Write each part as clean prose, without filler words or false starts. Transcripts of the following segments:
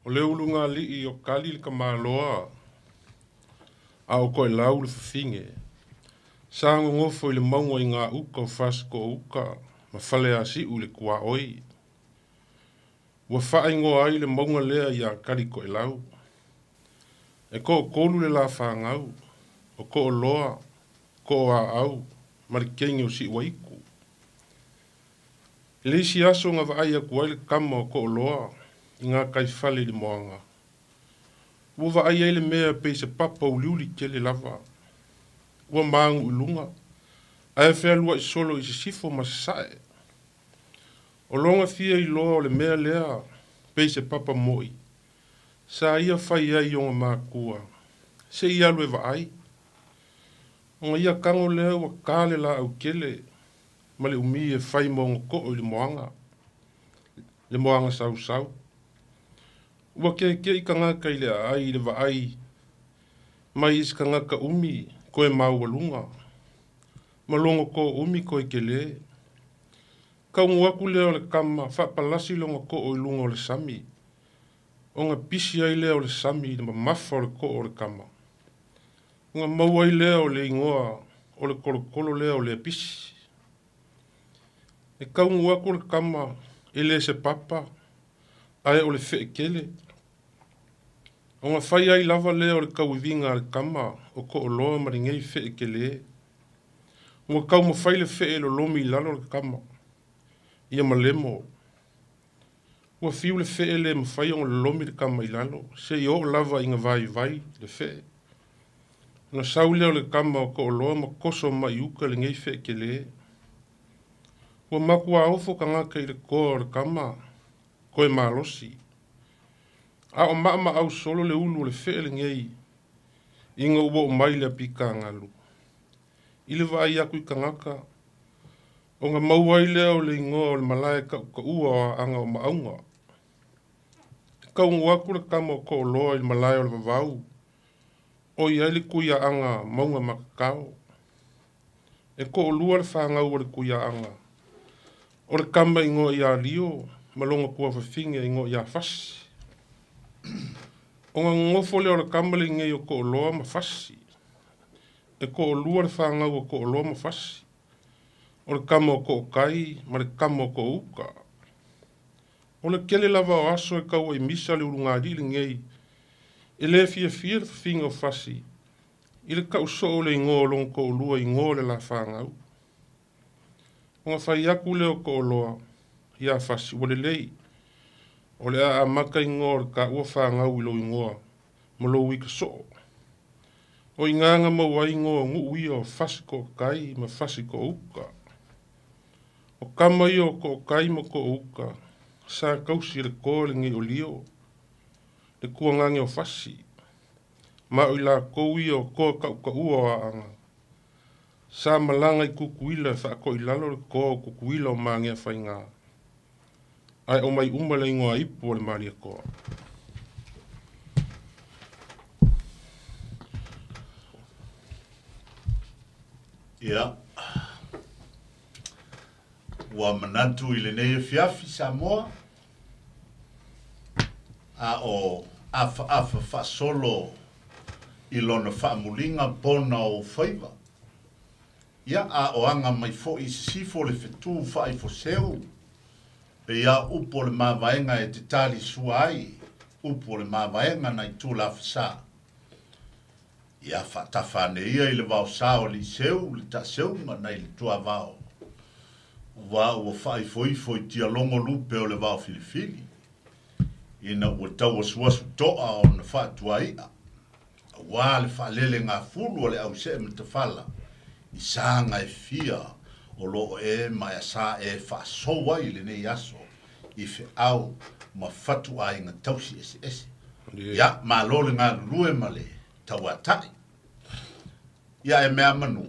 O le ulugalii o Kali le tamaloa a o Toelau le fafine sa nonofo i le mauga i gauta o Fasitoo-uta ma Faleasiu i le tuaoi. Ua faaigoa ai le mauga lea ia Kali-toelau. E toatolu le la fanau, o Tooloa, Tooaau ma le teine o Siuaitu. I le isi aso na vaai atu ai le tama o Tooloa i gataifale i le moana, ua vaai ai le mea pei se papa uliuli tele lava. Ua magu i luga, ae fealuai solo i sisifo ma sasae. O lona fia iloa o le mea lea pei se papa mo'i, sa ia fai ai i ona matua, se i alu e vaai. Ona ia tago lea ua ta le laau tele ma le umi e fai ma ona too i le moana, le moana sausau. Ua keke'i tagata i le aai i le vaai mai i se tagata umi toe maualuga, ma lona too umi toe telē. Taunuu atu lea o le tama faapalasi lona too i luga o le sami, ona pisi ai lea o le sami i le mamafa o le too o le tama. Ona maua ai lea o le igoa o le tolotolo lea o Leapisi. E taunuu atu le tama e le se papa, ae o le fee tele. Ona fai ai lava lea o le tauiviga a le tama o Tooloa ma lenei fee telē. Ua taumafai le fee e lolomi i lalo le tama, ia malemo. Ua fiu le fee le mafai ona lolomi le tama i lalo, seia oo lava ina vaivai le fee. Ona sau lea o le tama o Tooloa ma toso mai i uta lenei fee telē. Ua matua ofo tagata i le toa o le tama, toe malosi. A o maamaau solo le ulu o le fee lenei ina ua oo mai le apitagalu. I le vaai atu i tagata, ona maua ai lea o le igoa o le malae tautaua o Aana o Maauga. E taunuu atu le tama o Tooloa i le malae o le Vavau, o i ai le Tuiaana mauga matatao. E toalua le fanau a le Tuiaana, o le tama igoa ia Lio ma lona tuafafine igoa ia Fasi. Ona nonofo lea o le tama lenei o Tooloa ma Fasi. E toalua le fanau o Tooloa ma Fasi, o le tama o Tootai ma le tama o Toouta. O le tele lava o aso e tau ai misa le ulugalii lenei, e le fiafia le fafine o Fasi i le tau soo o le igoa o lona toalua i igoa o le la fanau. Ona fai atu lea o Tooloa ia Fasi, ua lelei, o le a amata igoa o le taua fanau i lou igoa ma lou ita soo. O i ina na maua ai igoa o nuu ia o Fasi Tootai ma Fasi Toouta. O tama ia o Tootai ma Toouta sa tausi e le toa lenei o Lio, le tuagane o Fasi, ma o i latou ia o toa tautaua o Aana. Sa malaga i Tutuila e faatoilalo le toa o Tutuila o Magea-faiga, ae omai uma le igoa ipu o le Malietoa. Ia, ua manatu i lenei afiafi Samoa, a o afaafa faasolo i lona faamuliga pona o faiva. Ia, a o aga mai foi i sisifo le fetu faaifoseu, pei a upu o le mavaega e te tali sua ai, upu o le mavaega nai Tulafesa. Ia faatafa ane ia i le vaosā o Aliiseu le taaseuga nai le tuavao, aua ua faaifoifo i tialogo lupe o le vaofilifili, ina ua tauasuasu toa ona faatuai'a, aua le faalelegafulu a le ausee matafala i saga e fia o lo o e ma e asa e faasou ai lenei aso i feau ma fatuaiga tausi eseese. Ia, malo le galulue ma le tauatai. Ia e mea manu,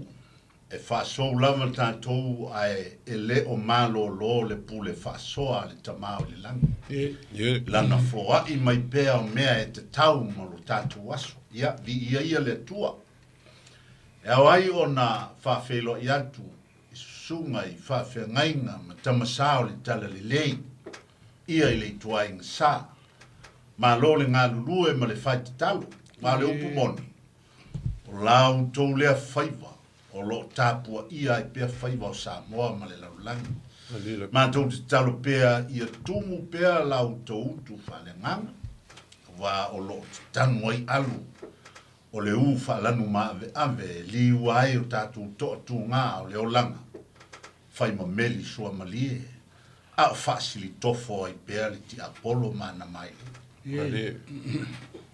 e faasou lava tatou ae e le o malōlō le pule faasoa a le Tama o le lagi. Lana foai mai pea o mea e tatau ma lo tatou aso. Ia, viia ia le Atua. E ao ai ona faafeiloai atu i susuga i faafeagaiga ma tamasā o le Talalelei ia i le ituaiga sa. Malo le galulue ma le faitatalo, ma le upu moni. O la outou lea faiva, o loo tapuaia ai pea faiva o Samoa ma le lalolagi. Matou tatalo pea ia tumu pea la outou utu faaleagaga, auā o loo tatanu ai alu o le ū faalanu maaveave e liua ai o tatou toatugā o le olaga fai ma meli suamalie, a o faasilitofo ai pea le tiapolo ma ana mailei.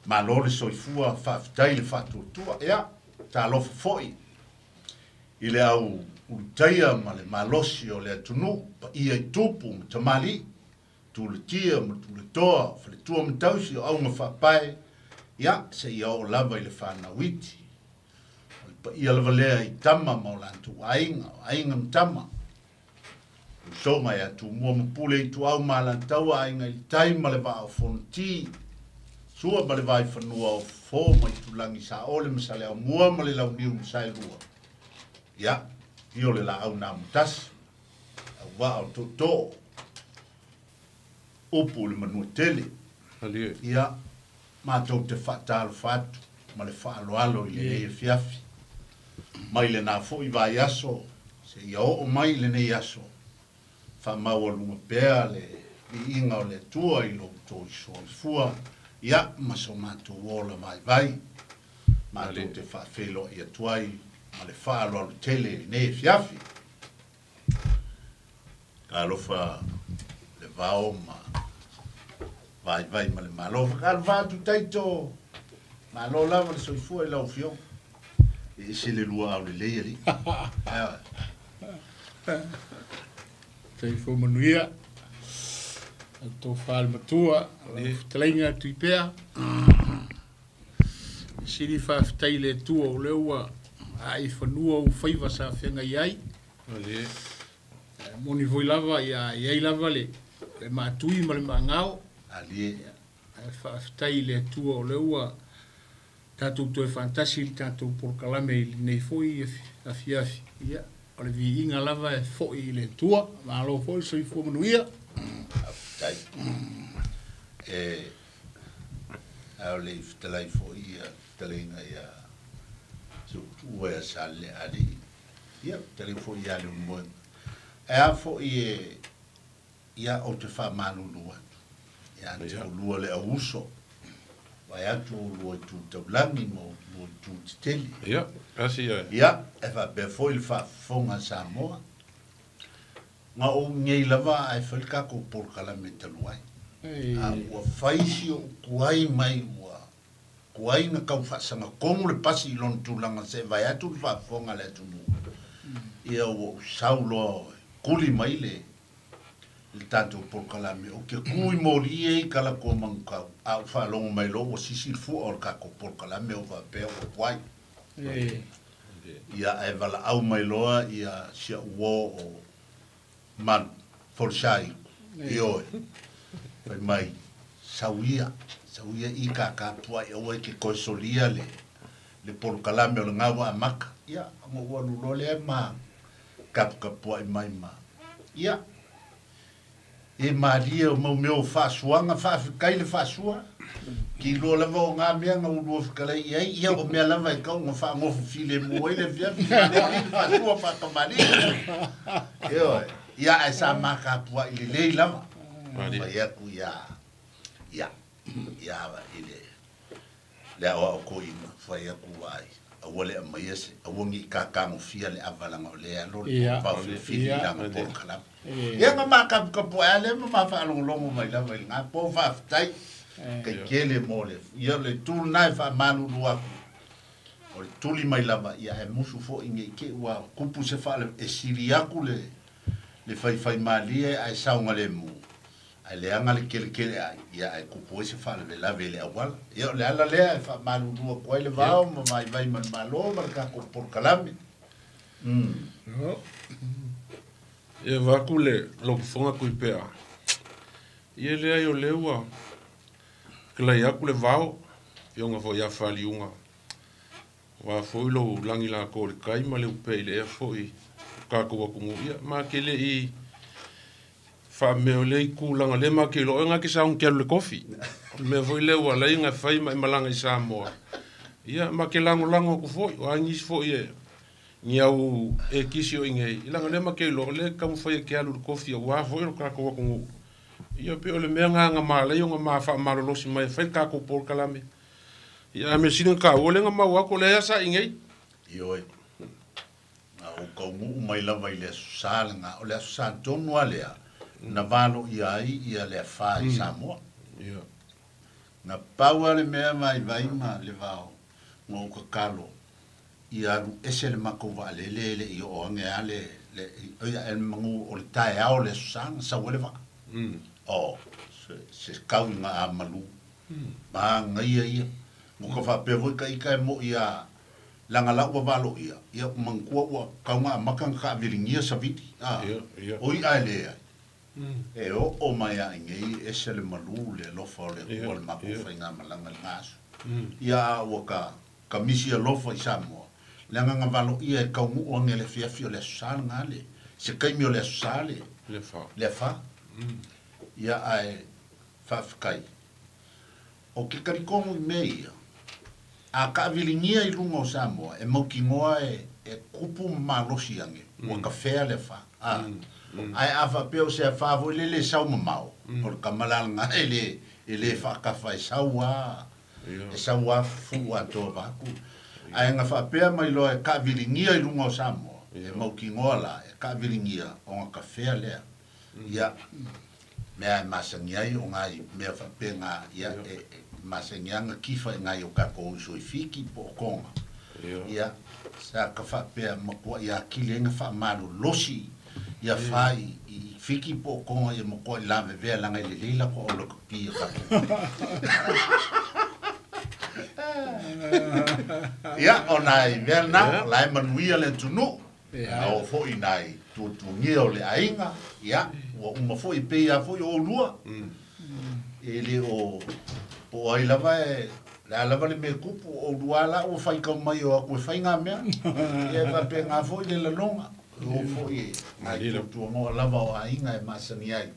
Malo le soifua, faafetai le faatuatua. Ia, talofa foi i le au ulutaia ma le malosi o le atunuu, paia i tupu ma tamalii, tuletia ma tuletoa, faletua ma tausi o auga faapae, ia, seia oo lava i le fanau iti. O le paia lava lea i tama ma o latou aiga, o aiga ma tama. Usoga ia Tumua ma Pule Ituau ma Alataua, Aiga i le Tai ma le Vaa o Fonoti, Sua ma le Vaifanua o Fofo ma Itulagi, Saole ma Saleaaumua ma le Launiu ma Saelua. Ia, afio le Laau na Amotasi, Auvaa o Tootoo, upu i le Manuatele. Ia, matou te faatalofa atu ma le faaaloalo i lenei afiafi. Mai lena foi vaiaso seia oo mai i lenei aso, faamaualuga pea le viiga o le Atua i lo outou soifua, ia, ma so matou ola vaivai. Matou te faafeiloai atu ai ma le faaaloalo tele i lenei afiafi. Talofa le vao ma vaivai ma le malo. Faatalofa atu Taito, malo lava le soifua i lau Afioga. E ese le lua ao lelei alii. Soifua manuia, lau tofa le matua, lau fetalaiga Tuipea. Sili faafetai i le Atua o lea ua ae i fanua ou faiva sa feagai ai. Moni foi lava ia i ai lava le maatui ma le maagao. Ae faafetai i le Atua o lea ua tatou toe faatasi i le tatou polokalame i lenei foi afiafi. Ia, o le viiga lava e foi i le Atua. Malo foi le soifua manuia. Faafetai. E a o le i fetalai foi ia fetalaiga ia Seutuua ia Salealii, ia fetalai foi ia Leulumoega. E a foi e ia ou te faamalulu atu ia te oulua le au uso, vaeatu oulua i tu taulagi ma oulua i tu tetele. Ia, asi ia. Ia, e faapea foi le faafofoga a Samoa. Na ou nei lava ae fai le tatou polokalame talu ai. A ua fai si ou tuai mai ua tuai na tau faasagatonu le pasi i lona tulaga se vae atu le faafofoga a le atunuu. Ia ua ou sau loa tuli mai le le tatou polokalame ou te tu i moli e i Kalakoa Manukau a ou faalogo mai loa ua sisi le fua o le tatou polokalame ou faapea ua tuai. Ia ae valaau mai loa ia si au uo o Malu, Folosai, ioe, fai mai, sau ia, sau ia i kākā pua'i aua e te toe solia le, le polokalame o le gau amata. Ia, ona ou alu loa lea ma taputapua'i mai ma, ia, E malie o mau mea o faasuaga, faafetai le faasua. Ki loa lava o ngā mea na ulua fetalai i ai, ia o mea lava e tau na faagofo filemu ai le afiafi, faalelei le faasua faatamalii. Ioe, ia ae sa matapua'i lelei lava. Fai atu ia, ia, ia i le, le aoao toeaina, fai atu ai, aua le aumaia se, aua ne i tatagofia le ava leaga o lea e alo le vaofilifili i lana polokalame. Ia na ma kapukapua'i lava lea ma ma faalogologo mai lava i lena po, faafetai kaikele mo le, ia o le itu lena e faamalulu atu, o le tuli mai lava, ia ae musu foi ne i te i ua tupu se faale, e sili atu le, le faifaimalie ae saogalemu. Ae leaga le kelekele ai, ia ae tupu ai se faalavelave i le auala. Ia o le ala lea e faamalulu atu ai le vao ma vaivai ma le Malo ma le tatou polokalame. Ia vaeatu le lou fofoga Tuipea. Ia leai o lea ua fetalai atu le vao, afioga foi ia Faliuga, aua foi lou lagi lakoa i le tai ma le upea i le ea foi o tatou atunuu. Ia ma te le i faamea o lea itulaga lea ma te iloa oe na te sauni te alu i le kofi. O le mea foi lea ua ala ai ona fai ma e malaga i Samoa, ia ma ke lagolago atu foi, o a nisi foi e ni au e kisi o i nei, i leaga o lea ma ke iloa o lea e taumafai e ke alu i le kofi aua foi lo tatou atunuu. Ia pei o le mea lena na ma ala ai ona ma faamalolosi mai e fai le tatou polokalame. Ia a mea sili ona taua o lea na maua atu o lea sa i nei. Ioe. Na ou taunuu mai lava i le Aso Sa lena, o le Aso Sa tonu lava lea na valoia ai ia le afa i Samoa. Ia. Na pau lava le mea vaivai ma le vao na ou tatalo ia alu ese le matou vaalele e le i oo ane a le le ia e manu o le taeao o le Aso Sa na sau ai le vaa. Oh, se kau i ngā malu. Manaia ia. Mo ka faapea foi ka ika e mo'i a laga la ua valoia, ia manatua ua kau ngā maka nga kaaviligia savili. A, o i'a e leai. E oo mai a i nei e ese le malu le alofa o le Atua le matou faigamalaga i lena aso. Ia a ua ka ka misi alofa i Samoa, leaga na valoia e taunuu ane le afiafi o le Aso Sa lena le, se taimi o le Aso Sa le, le afa. Ia ae faafetai. O ke talitonu i mea ia, a kaaviligia i luga o Samoa, e mautinoa e, e kupu ma malosi ane, ua tafea le afa. A, ae a faapea o se afa foi lele e sau mamao, o le tama la lena e le, e le faatafa e sau a, e sau a fufulu atoa vaeatu. Ae na faapea mai loa e kaaviligia i luga o Samoa, e mautinoa la e kaaviligia ona tafea lea. Ia, mea e masani ai o nai mea faapena, ia, e masani lava ona kifa i nai o tatou uso i Fiti po o Toga. Ia, sa ka faapea matuai atili ai ona faamalolosi ia fa i Fiti po o Toga ia matuai lavevea leaga e lelei latou au lakapi a tatou. Ia, o nai mea na, o la e manuia le atunuu. Na oo foi nai tuatuagia o le aiga, ia, ua uma foi e pei lava foi o oulua. E le o, po o ai lava e, le a lava le mea e tupu, o oulua lava la ua faitau mai e o atu e fai ngā mea. Ia e faapena foi le lagona, e o foi e nai tuatuagoa lava o aiga e masani ai.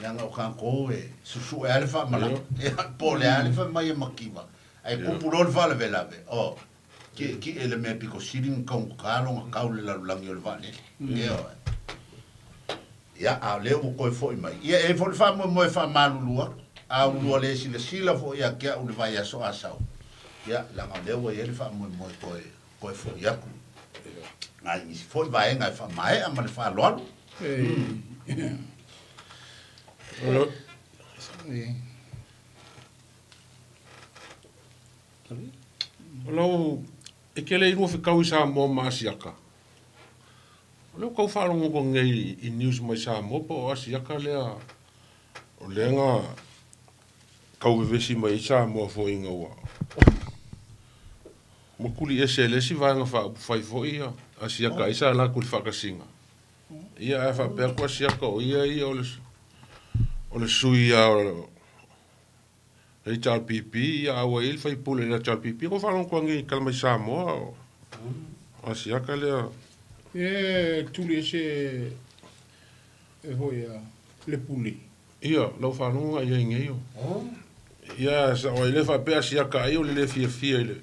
Leaga o tatou e susue lava le faamalama, ia, po o le a le fai mai e mativa, ae tupu loa le faalavelave, oh. Tietie le mea pito sili ona taugata lona tau i le lalolagi o le vaalele. Ioe. Ia, a o lea ua toe foi mai. Ia, e i ai foi le faamoemoe e faamalulu atu. A ua le silasila foi ia te au i le vaiaso a sau, ia, leaga o lea ua i ai le faamoemoe toe, toe foi atu. Nai nisi foi vaega e faamaea ma le faaaloalo. O lau e tele i lua fetau i Samoa ma Asiaka. O lea ua tau faalogo atu nei i news mai Samoa po o Asiaka lea o lea na tau vevesi mai ai Samoa foi ina ua ua tuli ese e le isi vaega faaupufai foi ia Asiaka ai sa latou i le faatasiga. Ia ae faapea atu Asiaka o ia ia o le sui a HRPP, ia a ua i ai le faipule i le HRPP, ua faalogo atu nei i tala mai Samoa o Asiaka lea. E tuli ese e foi a le pule. Ia, lau faalogo i ai nei o. Ia, sa o ai le faapea Asiaka ai o le le fiafia i le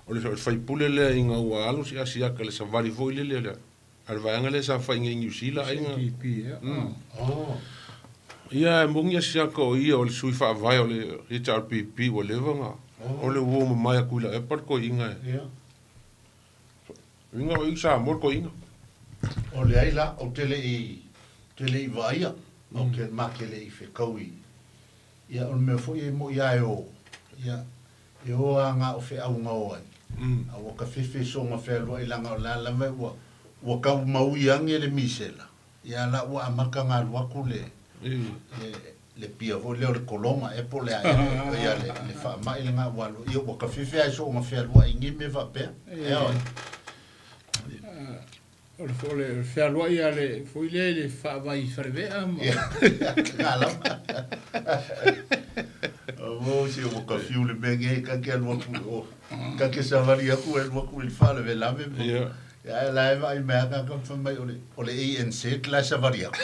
o le faipule lea ina ua alu si Asiaka i le savali foi lele lea. A le vaega lea sa fai i Niu Sila aiga. SNDP, ia. Ia, e moni Asiaka o ia o le sui faavae o le HRPP ua leva ona o le uo mamae atu i Laepa le toeaina e. Uiga o i Samoa le toeaina. O leai la, ou te le i, ou te le i vaaia, ou te, ma te le i fetau i, ia o le mea foi e moi lava e o, ia, e o lava na o feau na o ai. A ua ka fefe soga fealuai leaga o la lava ua, ua tau maui ane le misela, ia la ua amata ona alu atu le, le, le pia foi lea o le kolona ea po o le a ea, ia le, le faamai lena ua alu, ia ua tafefe lava i soona fealuai i nei mea faapea. Ioe. O le fealuai a le foi lea i le faavai falevea ma. Ia, lava. O si o ka fiu le mea nei ka ke alu atu o ka ke savali atu e alu atu i le faalavelave. Ia. Ia la e vaai mai ka ka fai mai o le ANC la savali atu.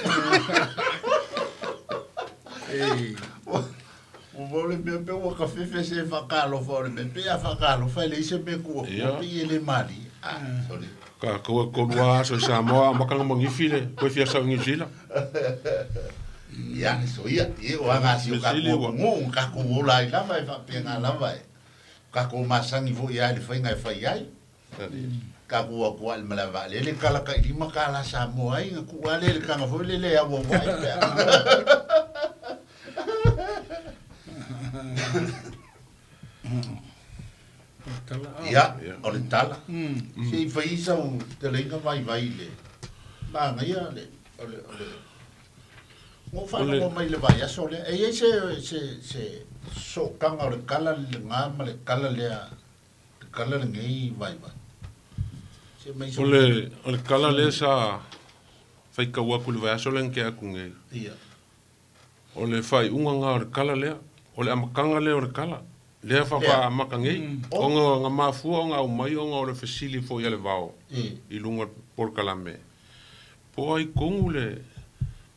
Ei. O o le mea pe ua kafefe se faakalofa o le mea pe a faakalofa e leai se mea kuakua pei e le malie. Ah, sole. Ka ko ko lua so sa mo ma kanga mangifi le ko fia sa ngi sila. Ia, so ia, ia o aga si o ka ko ka ko ola i lava e faapena lava e. Ka ko masangi fo ia le fainga e fai ai. Ka ku aku al malava le le kala ka lima kala sa mo ai nga ku ale le kanga fo le le au au ai pe. Ia, o le tala. Se i faisa o te leinga vai vai le. Manga ia le o le o le Ngo whaango mai le vai aso le. E iai se sookanga o le kala le ngā ma le kala lea, le kala le ngei vai vai. Se mai O le kala le sa whaikau aku le vai aso le nke aku ngei. Ia. O le whai unga ngā o le kala lea, o le amakanga lea o le kala. Lea whawha amaka ngei. O ngā mafua o ngā au mai o ngā o le fesili fo ia le vao. I lunga polokalame. Po ai kongu le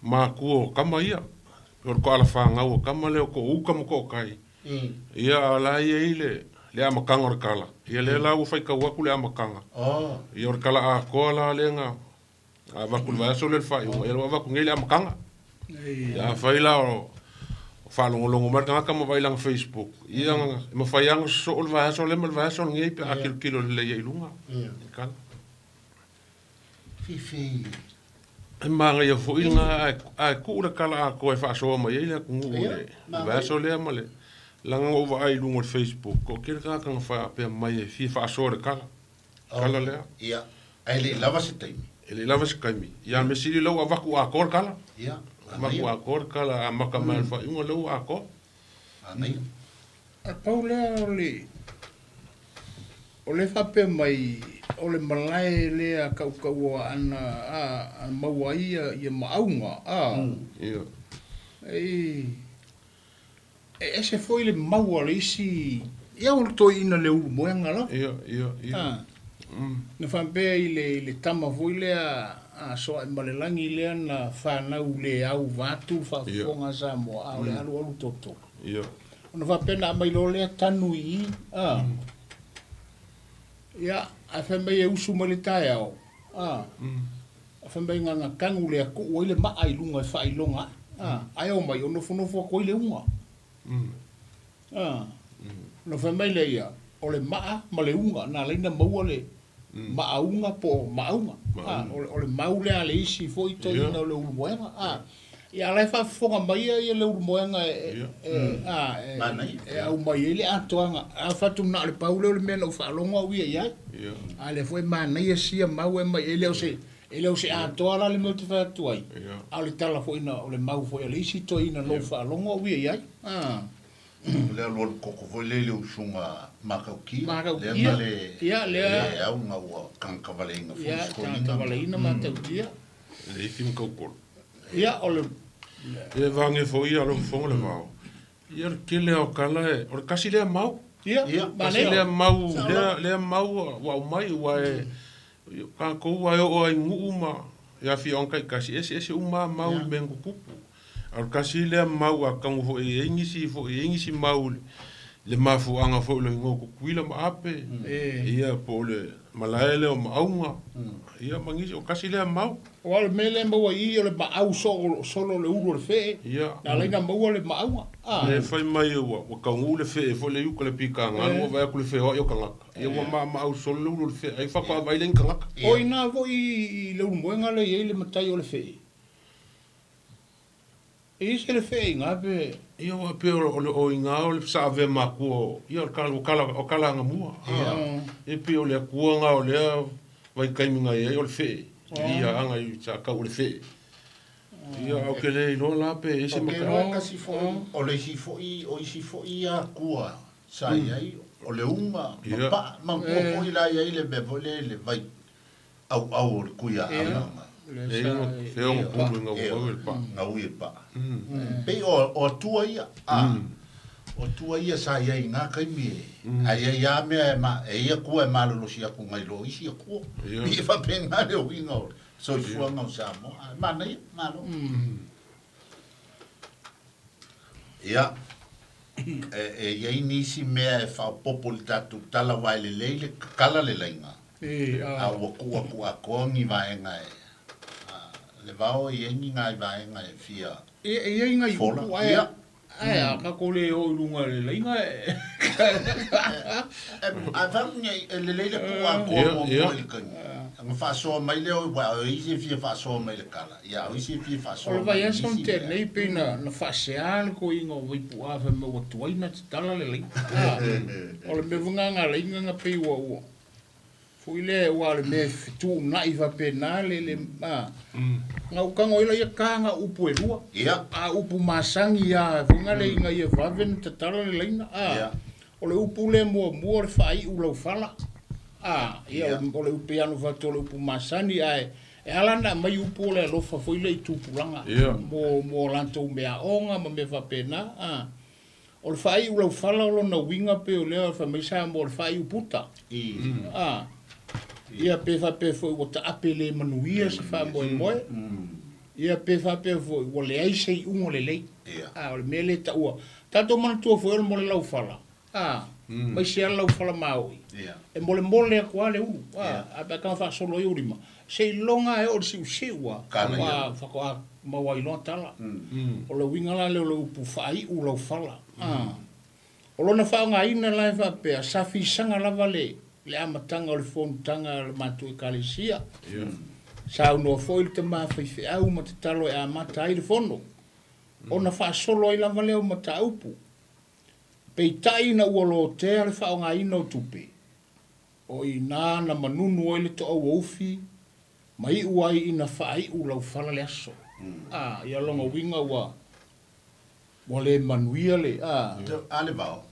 mākua o kama ia. O le ko ala whāngau o kama leo ko uka mo ko kai. Ia a la ia i le amakanga o le kala. Ia le la ua whaikau aku le amakanga. Ia o le kala a koa la le ngā. A vaku le vaiaso le whai unga. Ia le vaku ngei le amakanga. Ia whai la o whaalongolongo mai ngaka ma vai langa Facebook. Ia ma whai anga so o le vaiaso le ma le vaiaso ngei pe a kilo kilo le ia i lunga. Kala. Fifi. E maanga ia fo inga a ku le kala a ko e whaasoa mai ia ku ngu le. Vaiaso lea ma le langa ngo va ai lunga o Facebook. Ko kere kaka nga wha pea mai e fi whaasoa le kala. Kala lea. Ia. Ai le lava se taimi. E le lava se kaimi. Ia me sili lau a vaku a kor kala. Ia. Maku a kor kala a maka mai wha inga lau a kor. Anai. A pau lea o le o le whape mai o le malae lea kaukaua ana a maua ia ia maunga a. Ia. E ese foi le maua le isi ia o le toina le ulu moenga la. Ia ia ia. Na whampea i le tama foi lea a soa e malelangi lea na whanau le au vatu whafonga sa moa a o le alu alu toto. Ia. O na whampea na mai lo lea tanu i a. Ia, a whamei e usu mai le tae ao. A. A whamei ngā ngā kangu lea ku oi le maa i lunga e whailonga. A. Ai o mai o nofonofo ko i le unga. A. Na whamei le ia, o le maa ma le unga, nā leina maua le maa unga po maunga. A, o le mau lea le isi fo i toi na o le ulumoenga. A. Ia lai whafonga mai ia le ulumoenga e e au mai e le atoanga. A whatu na le paule o le mea na whaalonga ua ia. A le fo e mānai e sia mau e mai e leo se atoa la le mea te whatu ai. A le tala fo ina o le mau fo e le isi toi na lo whaalonga ua ia. A. Le alu koko fo le le usunga makaukia. Makaukia. Le ia le au ngā ua kankawaleinga fo ia kankawaleina matautia. Le ifi mkaukolo. Ia o le E vange fo ia lo fongo le vao. Ia le kele o kala e, o le kasi lea mau. Ia, kasi lea mau, lea mau wa mai wa e ka ko wa o ai nguu ma ia fi on kai kasi ese ese uma mau i mengu kupu. O le kasi lea mau a kangu fo e ingisi fo e ingisi mau le mafu anga fo le ngoku kuila ma ape. Ia po le malaele o maunga. Ia mangisi o kasi lea mau. O le mele maua i o le maau solo le ulu o le whee. Ia. Nā leina maua le maunga. Le whai mai ua, ua kaungu le whee fo le yuka le pika ngā, ua vai aku le whee hoa i o kangaka. Ia ua maa maau solo le ulu o le whee, ai whakwa vai le kangaka. O ina fo i le ulu moenga le iei le matai o le whee. E ise le whee ngā pe. Ia ua pe o le o inga o le saave makua, ia o kala o kala ngā mua. E pe o le akua ngā o lea vai kaiminga ia o le whee. Ia anga i sa kau le whee. Ia au ke le iloa la pe ese maka. O ke loa kasi foi, o le isi foi, o isi foi a kua sa iai, o le unga, ma pa, ma kua foi la iai le mea foi le le vai au au o le kuia anga. E inga wheo nga pulu inga ua le pa. Nga ui e pa. Pei o tua ia, a, o tua ia sa iai ngā kaimi e. Ai ai a mea e ma, e ia kua e malolosi aku ngai lo isi a kua. I whapenga le o inga o soifuaga o Samoa. Manaia, malo. Ia. E i ai nisi mea e faaopoopo i le tatou tala aua e lelei le kakala le laiga a ua tuu atu atoa ni vaega e le vao e i ai ni nai vaega e fia E i ai nai fola. Upu ae ae a tatou le o i luga o le laiga e Ae faatu e lelei le tuu atoa muamua i le taimi ona faasoa mai lea aua o isi e fia faasoa mai le tala, ia o isi e fia O faasoa le mai i vaiaso na nisi tea mea. nei pei na na faasea le toeaina o Vaipu'a fai mai ua tuai ona tatala le laiga. O le mea foi lena na ala ai ona pei ua ua foi lea aua o le mea e fetuunai faapena le le na ou tago ai lea ta na o upu e lua. A o upu masani lava foi na le ina ia vave ona tatala le laina. O le upu lea muamua o le faaiu laufala. Ia o le upu e ano faatu o le upu masani ae e ala ona aumai upu o le alofa foi lea i tupulaga mo latou meaoga ma mea faapena. O le faaiu laufala o lona uiga pei o lea fai mai Samoa o le faaiu puta. Ia pe faapea foi ua taape le manuia se faamoemoe. Ia pe faapea foi ua leai se iuga lelei. O le mea lea e taua. Tatou manatua foi o le mole laufala. Mai se ala laufala maoi. E molemole atu lava le ulu. A pe a taga faasolo ai ou lima. Seiloga e oo i le siusiu a. Kala ia. Faatoa maua ai loa tala. O le uiga la lea o le upu faaiu laufala. O lona faaaogaina la e faapea, sa fisaga lava le le amataga o le fonotaga a le matou ekalesia. Saunoa foi le tama faifeau ma tatalo e amata ai le fono. Ona faasolo ai lava lea o mataupu. Peitai ina ua lotea le faaaogaina o tupe. O i ina na manunu ai le toauaufi ma iu ai ina faaiu laufala le aso. Ia lona uiga ua ua le manuia le A le vao.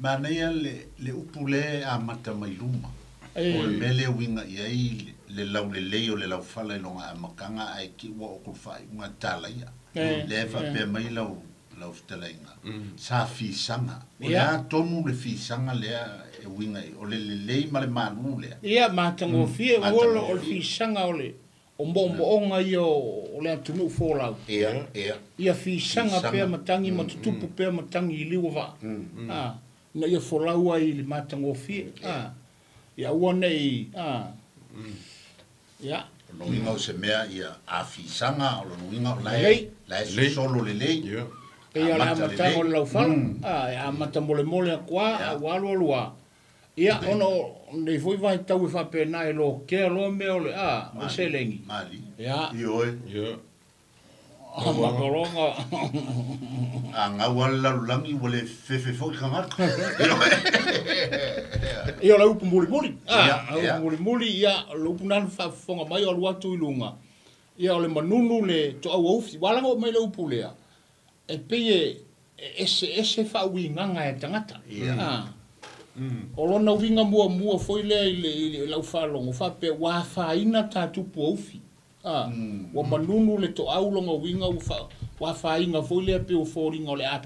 Manaia le le upu lea e amata mai luma. O le mea lea e uiga i ai le laulelei o le laufala i lona amataga ae te i ua oo atu i le faaiuga talaia. Lea e faapea mai lau lau fetalaiga, sa fisaga. O le a tonu le fisaga lea e uiga i ai? O le lelei ma le malu lea. Ia, matagofie ua o le Matagofie. fisaga o le o moomooga ia o le atunuu folau. Ia, ia. Ia fisaga Fisaga. pea matagi ma tutupu pea matagi i liu o vaa. Ina ia folau ai i le matagofie. Ia aua nei ia. O lona uiga o se mea ia a fisaga, o lona uiga o la e Lelei. la e Lelei. sosolo lelei. Pei o le Amata amataga o le lelei. laufala. E amata molemole atu lava, a ua alu alu lava. Ia, ona o lenei foi vaitau e faapena e lokea loa mea o le o le seleni. Mali. Ia. Ioe. Mataloga. A gau lava le lalolagi ua le fefe foi tagata. Ia o le upu mulimuli. Ia, O le ia. upu mulimuli, ia, o le upu lena na faafofoga mai o alu atu i luga. Ia o le manunu le toauaufi. Ua ala ona oo mai le upu lea, e pei e eseese faauigaga e tagata. O lona uiga muamua foi lea i le, i le lau faalogo faapea ua afaina tatupu aufi. Ua manunu le toau lona uiga ua fa, ua afaina foi lea pei ua foliga o le app.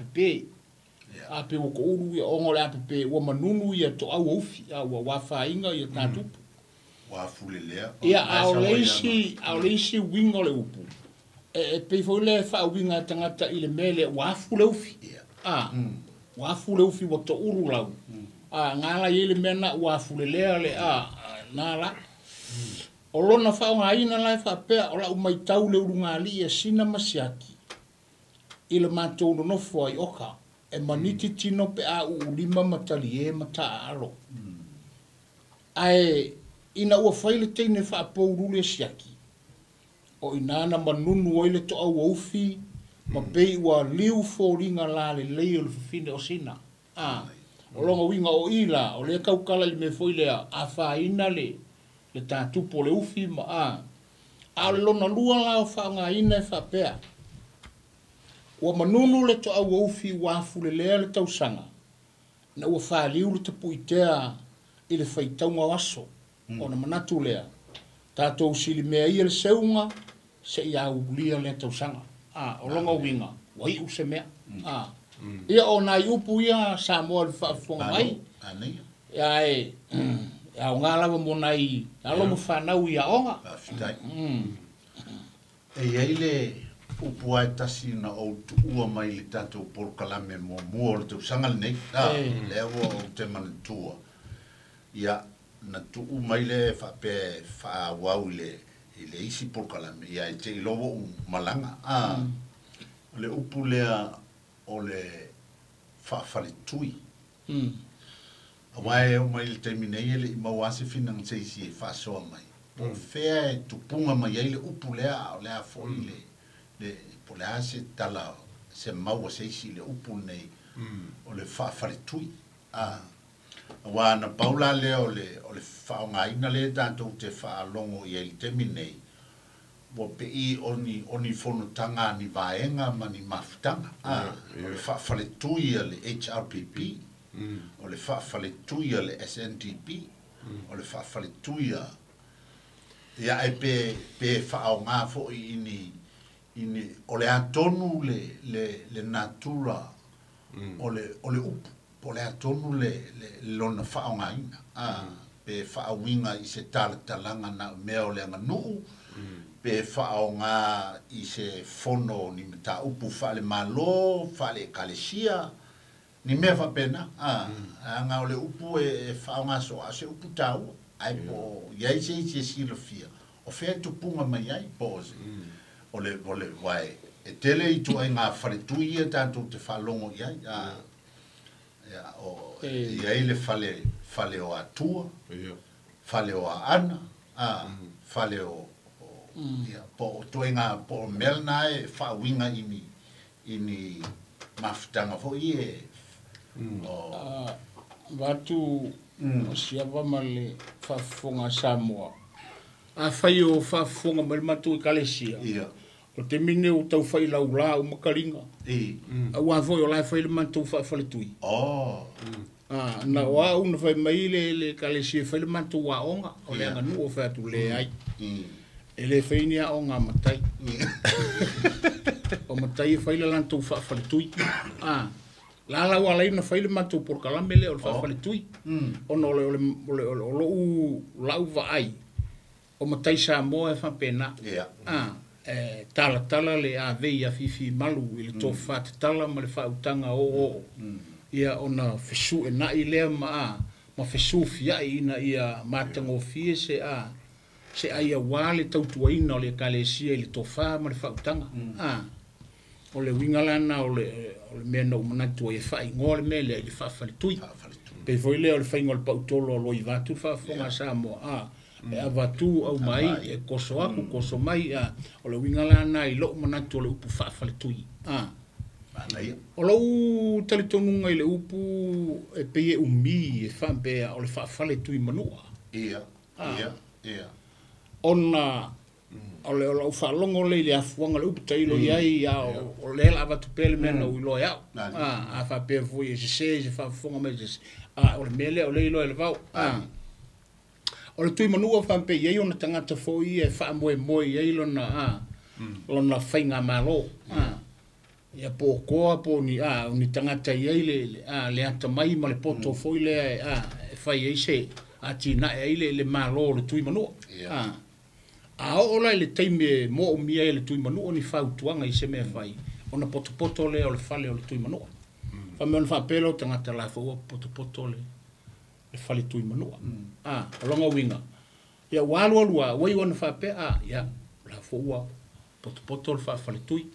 A pe ua toulu ia ona o le app ua manunu ia toau aufi. Ua ua afaina ia tatupu. Ua afulelea. Ia, a o le isi, a o le isi uiga o le upu, e pei foi lea e faauiga e tagata i le mea lea ua afu le ufi. Ua afu le ufi ua toulu lau. Nga la i ai le mea na ua afulelea le na la. O lona faaaogaina la e faapea o lau matau le ulugalii e sina ma siaki i le matou nonofo ai oka e maniti tino pe a uulima ma talie ma taaalo. Ae ina ua fai le teine faapoululu e siaki o ina na manunu ai le toauaufi ma pei ua liu foliga la lelei o le fafine o sina. O lona uiga o i la, o lea taukala i le mea foi lea, afaina le le tatupu o le ufi ma A o le lona lua la o faaaogaina e faapea, ua manunu le toauaufi ua afulelea le tausaga, na ua faliu le tapuitea i le faitauga o aso. Ona manatu lea, tatou silimea ia le seuga, seia aulia lea tausaga. O lona uiga, ua iu se mea. Ia o nai upu ia Samoa i le faafofoga mai. Anaia. Ia e aoga lava mo nai alo ma fanau i aoga. Faafetai. E i ai le Upu ae tasi na ou tuua mai le tatou polokalame muamua o le tausaga lenei. Lea ua ou te manatua. Ia, na tuu mai le faapea e faaauau i le isi polokalame, ia e te iloa ua ou malaga. O le upu lea o le faafaletui. Aua e oo mai i le taimi nei e le i maua lava se finaga se isi e faasoa mai. Po o fea e tupuga mai ai le upu lea, a o le a foi le po o le a se tala se mau a se isi i le upu lenei o le faafaletui. Aua na pau la lea o le faaaogaina lea tatou te faalogo i ai i le taimi lenei, ua pei o ni fonotaga a ni vaega ma ni mafutaga. O le faafaletui a le HRPP, o le faafaletui a le SNDP, o le faafaletui a... Ia, e pe faaaoga foi i ni o le atonu le natura o le upu, po o le atonu le lona faaaogaina. Pe faauiga i se talatalaga na mea o le aganuu, pe faaaoga i se fono ni mataupu faale-Malo, faale-Ekalesia, ni mea faapena. Aga o le upu e faaaoga so a se upu taua, ae po o i ai se isi e silafia, o fea e tupuga mai ai, po o se o le uae e tele i ituaiga faletui ia tatou te faalogo i ai. Ia, o i ai le fale o Atua, fale o Aana, fale o ia, po o ituaiga po o mea lena e faauiga i ni mafutaga foi e o Vatu o siava ma le faafofoga a Samoa. Afai o faafofoga mai le matou Ekalesia, o te mine o tau fai laula o makaliga. Aua foi o la e fai le matou faafaletui. Na o au na fai mai le Ekalesia e fai le matou aoga, o le aganuu o fai atu leai. E le fai ni aoga a matai. O matai e fai le latou faafaletui. La la ua lai na fai le matou polokalame lea o le faafaletui. Ona o lou lau vaai, o matai Samoa e faapena. E talatala le avei a fifi malu i le tofa tatala ma le faautaga oo. Ia ona fesu e nai lea ma fesufiai ina ia matagofie se se ai aua le tautuaina o le Ekalesia i le tofa ma le faautaga. O le uiga lana o le mea na ou manatu ai e faaigoa le mea lea i le faafaletui. Pei foi lea o le faiga o le pautolo o Loivatu le faafofoga a Samoa. E avatu au mai, e koso aku, koso mai. O le uiga lana i lou manatu o le upu faafaletui. O lou talitonuga i le upu e pei e umi e faapea o le faafaletui manua. Ona o le lau faalogo le i le afuaga le upu tailo i ai, o lea la avatu pea le mea na ou iloa e au. A faapea foi e sese se faafofoga mai se o le mea lea o le iloa e le vao. O le tui manua faapea i ai ona tagata foi e faamoemoe i ai lona lona faigamalo. Ia po o koa po o ni o ni tagata i ai le atamai ma le poto foi lea e fai ai se atinae ai le malo o le tui manua. A oo la i le taimi e moomia ai le tui manua ni fautuaga i se mea fai, ona potopoto lea o le fale o le tui manua. Faamea ona faapea lea o tagata la foi ua potopoto le fale tui manua. O lona uiga, ia ua alu alu lava, ua iu ona faapea, ia, la foi ua potopoto le faafaletui.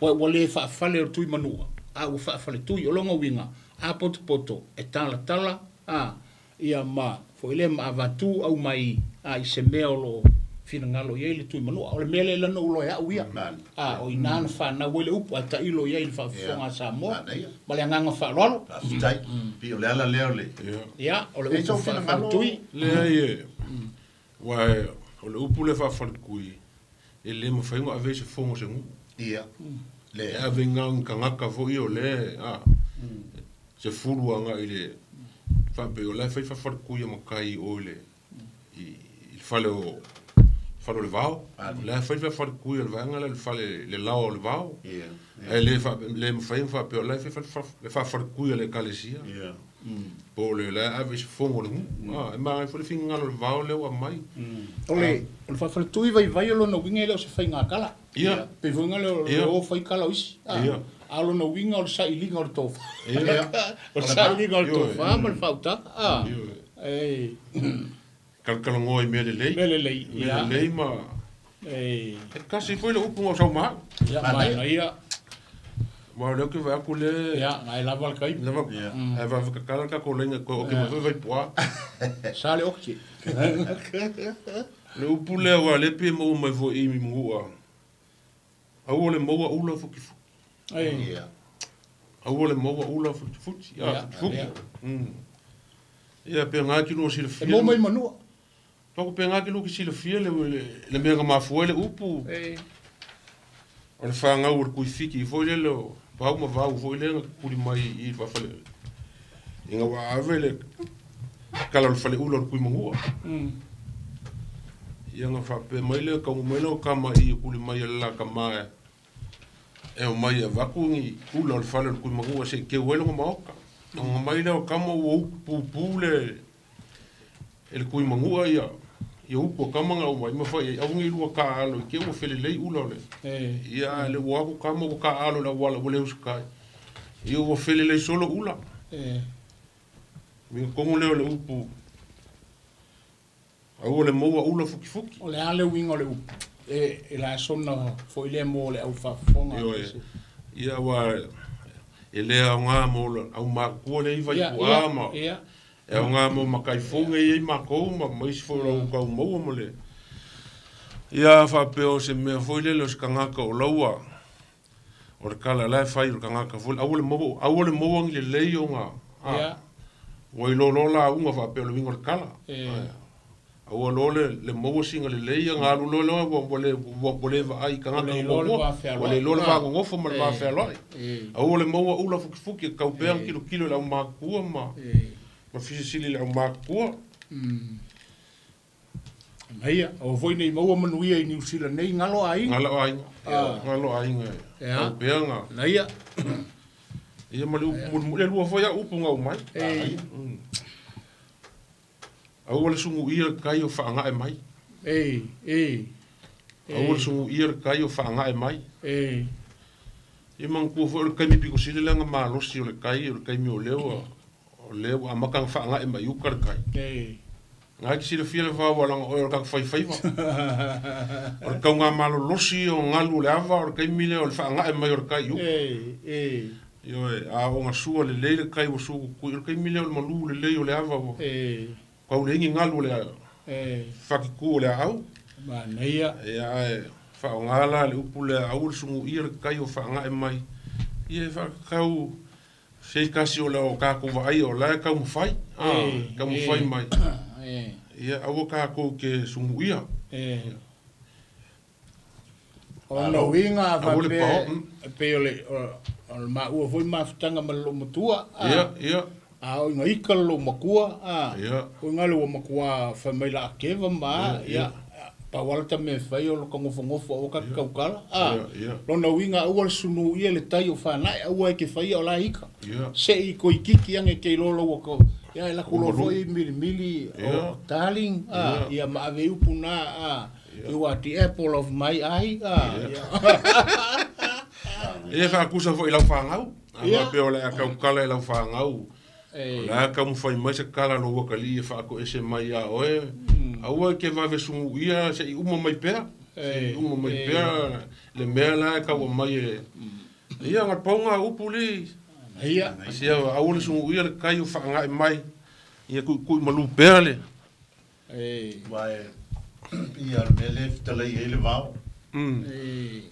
Ua le faafale o le tui manua, a ua faafaletui. O lona uiga, a potopoto e talatala, ia ma foi lea ma avatu au mai i se mea o loo finagalo i ai le tui manua. O le mea lea lana ulo e au ia. O ina na whanau le upu, a tailo i ai le faafofoga a Samoa. Ma le agaga faaaloalo. Faafetai. Pei o le ala lea o le... Ia, o le upu faafaletui. Leai e, uae, o le upu le faafaletui, e le mafai ona ave i se fogo se nuu. Ia. E ave ngā kangaka foi o le, se fulu anga i le, faapea o la e fai faafaletui a matai o i le, i le fale o, fale o le vao. La e fai faafaletui o le vaega la le fale le lao o le vao. Ae le mafai ona faapea o la e fai le faafaletui a le Ekalesia. Po o le la ave se fogo le nuu. Ah, e maga foi le finagalo o le vao lea ua aumai. O le o le faafaletui vaivai o lona uiga e le o se faigakala. Ia. Pei foi le o Ia. o fai kala o isi. Ia. A o lona uiga o le sailiga o le tofa. Ia. O le sailiga o le Ioe. tofa ma le faautaga. Ioe. E Kalakalagoa i mea lelei. mea lelei. Mea Ia. lelei ma E e kasi foi le upu ga o saumaau. ia manaia. Ua o lea ou te vaai atu le Ia, ngai lava le taimi. lava Ia. ae vavekakala le tatou laina koe oke mai foi vaipuā. Sa le oke. Le upu lea ua le pei e maua mai foi i manu'a. Aua le maua ula futifuti. E Ia. Aua le maua ula futifuti. Ia, Ia, futifuti. ia. Ia pe ngā ki lua E silafia. maua mai manua. Toko pe ngā ki lua ki silafia le, le, le mea nga mafua ai le upu. E O le whāngau o le kuifiki foi le le o pau ma vau foi le nga kuli mai i le whawhale. I ngā wā ave le kala o le whale ula o le kui mangua. Ia nga whape mai le kaunga mai le o kama i kuli mai e la kama e. E o mai e vaku ngi ula o le whale o le kui mangua se ke uelo nga maoka. Nga mai le o kama ua uku pūpū le e le kui mangua ia. Ia uku o kama nga o mai mawhai ai au ngi lua ka alo i ke ua whele lei ula o le. E Ia le ua aku kama ua ka alo la wala ua le usukai. Ia ua whele lei solo ula. E Minga kongo leo le upu. Aua le maua ula fukifuki. O le a le uiga o le upu. E e la sona foi le mo le au faafofoga. Ioe. Ia ua e le aoga mo le au makua le iva i Ia, puā ia, ma ia. e aoga mo makaifoga ia i makou ma ma isi foi o lau kaumaua ma le ia faapea o se mea foi lele o se kagaka o laua o le kala la e fai o le kagaka foi aua le maua aua le maua agi lelei oga Ia. ua ilōlō lauga faapea o le uiga o le kala. E. Aua loa le le maua siga lelei aga alu loa loa ua ua le ua ua le vaai i kagaka Ua le iloa le muamua. vafealoai. Ua le iloa le vagogofo ma le E. vafealoai. E. Aua le maua ula fukifuki e kaupea E. kilokilo i le aumakua ma E. ma fisisili i le aumakua. Naia, o foi nei maua manuia i New Zealand nei ngalo aiga. Galo aiga. Ah. Galo aiga e. Ia. Kaupea ga Naia. ia ma le upu mulimuli e lua foi a upu gaumai. E. Aua le suguia le kai o faagae mai. E. E. Aua le suguia le kai o faagae mai. E. Ia manatua foi o le taimi pito sili lea na malosi o le kai o le taimi o lea ua o lea ua amata ona faagae mai uka le kai. E. Ga ki silafia le vao alaga oe o le kaka faifaiva. O le taugamalolosi o galu o le ava o le taimi lea o le faagae mai o le kai i uka. E. E. Ioe, a o gasua lelei le kai ua sukukui o le taimi lea o le malū lelei o le ava ua E. kau le igi galu o le E. fakikū o le aau. Manaia. Ia ae faaaogā la le upu lea aua le suguia le kai o faagae mai. Ia e faakakau se kasi o le o kākou vaai o la e kaumafai. Ah, E. kaumafai mai. E. Ia aua kākou ke suguia. E. O lona uiga a Aua le faapea pao, e pei o le o le maua foi mafutaga ma le loomatua. Ia, ia, A o iga ika le loomakua. ia. O iga le ua makuā fai mai la akeva ma Ia, ia. Pau ala ta mea e fai o le kagofagofo aua ka kaukala. Ia, ia. Lona uiga aua le sunuia le tai o fanae aua e ke faia o la ika. Ia. Se'i koikiki age ke iloa lau ko ia e laku loa Ua malu. foi milimili Ia. o darling Ia. ia ma ave upu na you are the apple of my eye ia. Ia faakusa foi i lau fagau. A Ia. faapea o le a kaukala i lau fagau. E. La kaumafai mai se kala lo ua kalii e faakoese mai iā oe. Aua e ke vave suguia se'i uma mai pea. Se'i E, uma mai e. pea le mea la e kaua mai e. Ia ga pauga upu li. Ia. Asia aua le suguia le kai o faagae mai. Ia kuʻikuʻi malū pea le. E. Ua e ia le mea lea e fetalai ai le vao. E.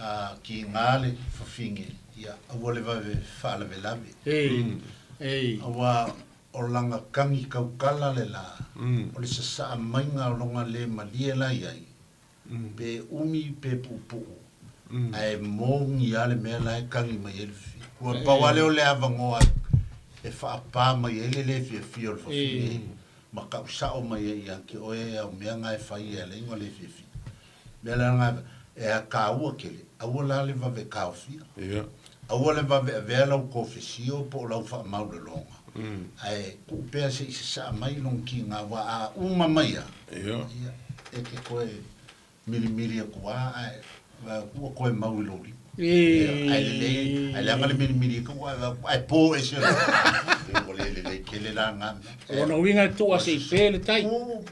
A ki ngā le fafine, ia aua le vave faalavelave. E. E. Aua o langa kangi kaukala le la, o le sasaa maiga o loga le malie la iai, pe umi pe puupuu, ae mogi a le mea la e kagi mai ai le fafine. Ua pau a lea o le avagoa e faapā mai ai le lē fiafia o le fafine, ma kausao mai ai ia ke oe e au mea ga e fai e alaiga le fiafia. Mea la ga e a kāua kele, aua la le vave kaofia. Ia. Aua le vaveavea lau kofesio po o lau faamaulaloga. Ae kuupea seʻi sasaa mai lona kiga uā a uma mai a. Ia e te toe milimili aku lava ae vae atu ua toe mau i lou lima. Ia ae lelei ae leaga le milimili ai ka ua ae po ese loa. Ua le lelei tele la lena mea. O lona uiga e tu'a seʻi pe le tai.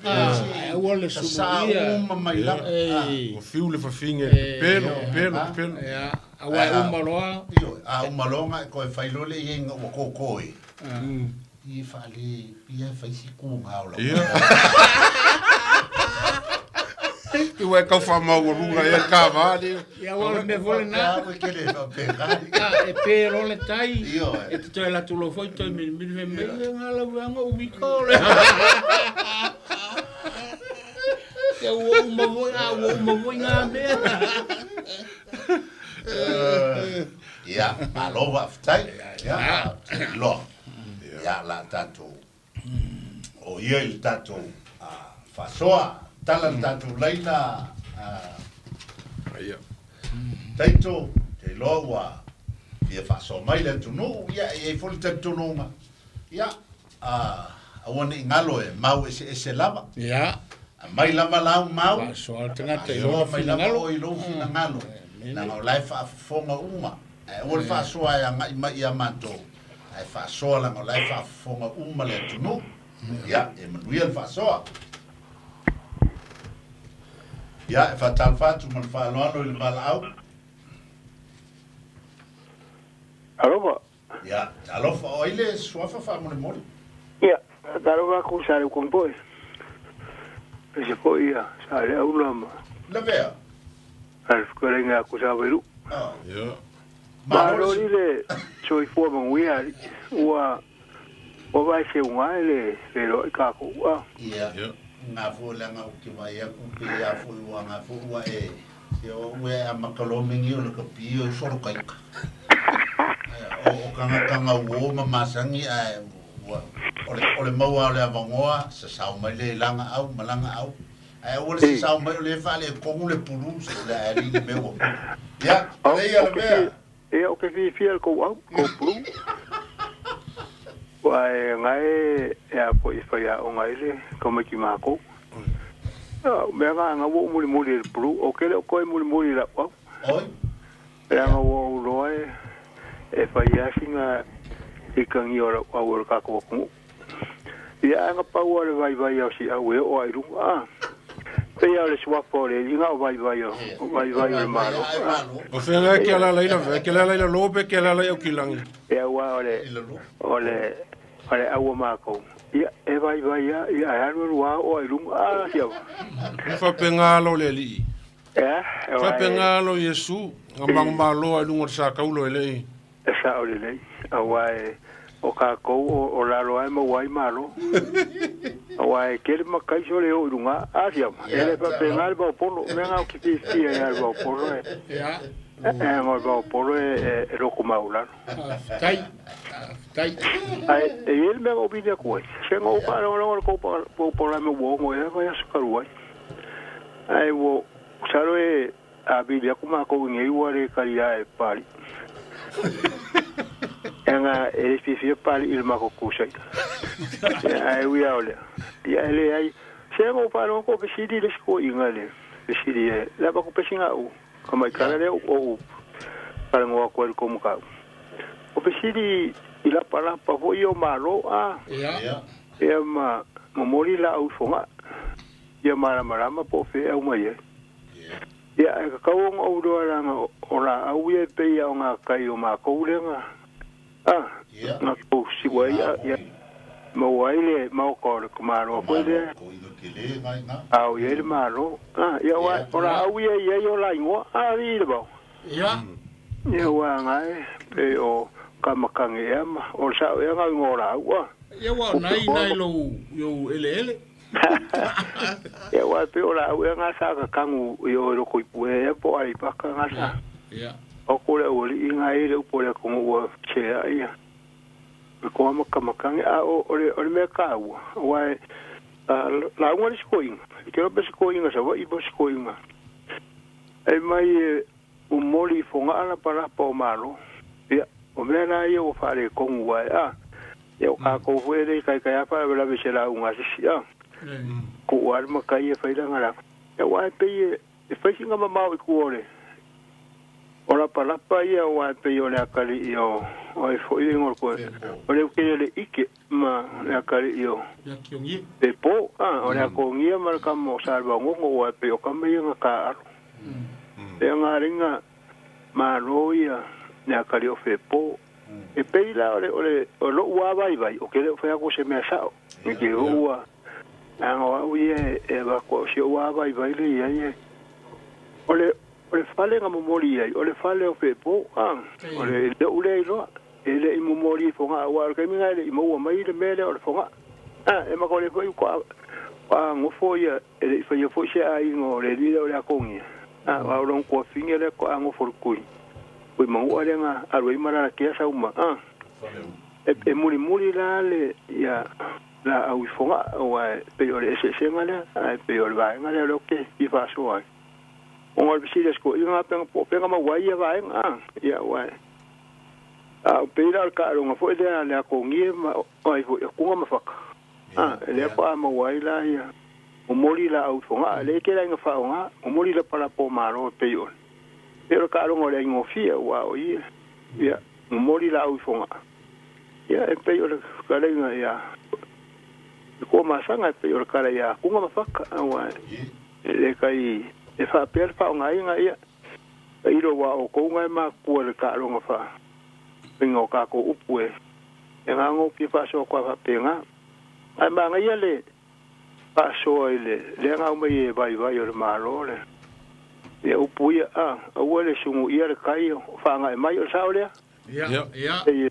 Ae aua le suluia. Uma mai lava. Ua fiu le fafine e pepelo, pepelo, pepelo. Ia, aua e uma loa. Ioe, a uma loa ona e toe fai loa le iaiga ua koko e. Ia faale, ia e fai si kuga o lau. Ua e tau faamaualuga ea le kava le. Ia aua o le mea foi lena. E pe loa le tai, e te toe alu atu loa foi toe milimili fai mai, e nga lau veaga o uika o le. Ia ua uma foi, a ua uma foi ngā mea. Ia, malo faafetai. Ia, loa. Ia, la tatou. O ia i le tatou faasoa. Tala le tatou laina. Taito, te iloa ua fia faasoa mai le atunuu. Ia, e i ai foi le talitonuga. Ia, aua ne i galo e mau eseese lava. Ia. Aumai lava lau mau. Faasoa le tagata i Faasoa lona mai lava finagalo. oe i lou finagalo. Leaga o la e faafofoga uma. Ae aua le faasoa e agai mai ia matou. Ae faasoa leaga o la e faafofoga uma le atunuu. Ia, e manuia le faasoa. Ia, e faatalofa atu ma le faaaloalo i le valaau. Alofa. Ia, talofa, o ai le suafa faamolemole? Ia, talofa aku sa le kompoe. Pese foi ia, sa le aula ma. Lavea. Al fukalenga aku sa velu. Ia. Malo li le soifua manuia ua ua vai se unga le le lo i ka ku a. Ia. Nga fo le nga uki vai aku pe ia fo ua nga fo ua e. Se o ua e amaka lo mengi o le ka pio i soro kaika. O kanga kanga uo ma masangi ae ua o le maua o le avangoa sa sao mai le langa au malanga au. Ae ua le sao mai o le whaale e kongu le pulu se le ae li le mea ua. Ia, le ia le mea. Ia, o ke fiafia le kou au, kou pulu. Ua e ngai e a po i whai a o ngai le kamaiki mākou. Mea ngā ngā ua mulimuli le pulu, o kele o koe mulimuli la au. Oi. Ea ngā ua uloa e whai a singa i kangi o la au o le kako wakungu. Ia anga pau o le vai vai au si au e o ai runga. Pei o le suafa o le inga o vai vai o vai vai o le malo. O whenga ke ala laila ve, ke ala laila lope, ke ala laila kilangi. Ia ua o le o le o le aua mākou. Ia e vai vai ia ia e alu rua o ai runga sia. Fa penga lo le li. Ia, Fa penga lo Yesu, ngamang malo ai lunga sa kaulo ele. E sa o le nei. Aua e o kākou o lalo ai ma wai malo. Aua e kere makaiso le o i runga asia. E le papenga le baupolo. Mea ngau ki fiafia ia le baupolo e. Ia. E ngau le baupolo e loko maulano. Tai. Tai. Ai, e ele mea ngau bini aku ai. Se ngau ka longo le koupa baupolo me uongo e vai asukaru ai. Ai wo saro e a bini aku mākou ngei ua le kari e pali. Anga e fiafia pali i le mako kusai. Ia ai uia ole. Ia ele ai se ngau pa longo ko pesidi le siko inga le. Pesidi e la ba ko pesinga u. Ka mai kala le o u. Para ngoa ko ko muka. O pesidi i la pala pa foi o malo a. Ia. Ia ma momori la au fonga. Ia mara marama po fe au mai e. Ia e ka kau o roa ranga o la au ia pe ia o ngā kai o mākou lenga. Ah, ngā kou siwa ia, ia mau ai le mau ka o le kumaro koe le. Au ia le malo. Ah, ia wa o la au ia ia o la ingoa. Ah, i le bau. Ia. Ia wa ngai pe o ka makange ea ma o sa o ia ngau ingoa la au. Ia wa nai nai lou yo ele ele. Ia wa pe o la au ia ngā sa ka kangu i o roko i pue e po ai paka ngā sa. Ia. O kore o li inga e le upo le kongo ua chea ia. Me koa makamakange a o le mea ka ua. Wa e la unga le siko inga. I te rope siko inga sa wa ibo siko inga. E mai e umoli fonga ala palapa o malo. Ia O mea la ia ua faaletonu ai a ia o kākou foi e le ikaika ai faalavelave i se lauga a sisi a kuʻu a le makai e failaga lako ia uā e pei e faisiga mamao i kua o le o lapalapa ia uā e pei o le akaliʻi o ai foʻi le igoa o le ukele le ʻike ma le akaliʻi o Pepo a o le akogia ma le kama o Salevaogogo uā e pei o kama ia na kāʻalo le agaleiga malo ia le akaliʻi o Fepo e pei la o le o le o loʻu avaivai o ke le o fai atu se mea saʻo i ke ua aga o au ia e avatu au si ou avaivai le iai e o le o le fale na momoli ai o le fale o Fepo a o le loʻu lea iloa e leʻi momoli i Fogaʻa uā o le taimi lena e leʻi maua mai le mea lea o le Fogaʻa a e maka o le foi a gofo ia e leʻi faia foi se aiga o le alii lea o le akogia a o lona tuafine lea toʻa gofo le tui ui manuʻa lea na alu ai malalakea sauma a e mulimuli la le ia laau i Fogaʻa uā e pei o le eseesega lea ae pei o le vaega lea o lea ou te fia faasoa ai ona o le fesili a se toeaina pega po o fea na maua ai ia vaega a ia uā a o pei la o le taaloga foi lea le akogie ma ai foi o Tuna ma Faka a e lea faatoa maua ai la ia momoli laau i Fogaʻa lea e tele ai na faaaoga momoli lapalapa o malo e pei o le pei o le taaloga o le aigofie uā o ia ia momoli laau i Fogaʻa ia e pei o le fetalaiga ia le Toamasaga e pei o le tala ia Tuna ma Faka uā e le kai e faapea le faaaogaina ia tailo uā o outou na e matutua i le taaloga faafaiga o tatou upu e e gago fia faasoa atu a faapena ae manaia le faasoa i le lea na aumai e vaivai o le Malo le ia upu ia a aua le suguia le kai o faagaʻe mai o le sao lea Ia ia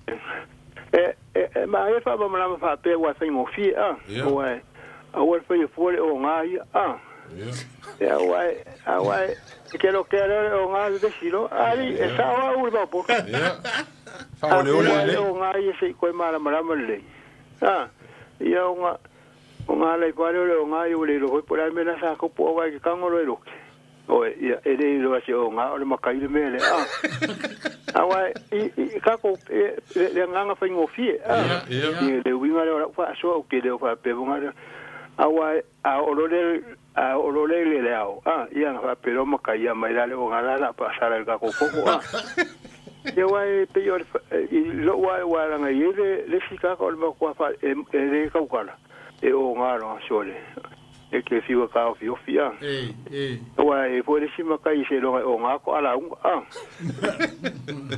e e e manaia le faamalamalama faapea ua faigofie a ua e aua le faia fua le oga ia a ia ua e a ua e e ke lokea lea o le oga vevesi loa ali e sao au le maopolo Faaoleole le oga ia seʻi toe malamalama lelei a ia ona o gā lai pale o le oga ia ua le iloa foi po o le a le mea la sa tupu auā i ke tago loa e loke oe ia e le iloa se oga o le makai le mea lea a auā i tatou le agaga faigofie a i le uiga lea o lau faasoa ou te le o faapea foga lea auā a oo loa le a oo loa le le ao a ia na faapea loa makai ia mai la le oga la la faasala i le tatou fono a ia uā e pei o le i loʻu a uā laga i ai le le isi tagata o le matua fa e le taukala e oga loa sole e ke fiu e taofiofi a uā e foi le isi makai seiloga e oga toalauga a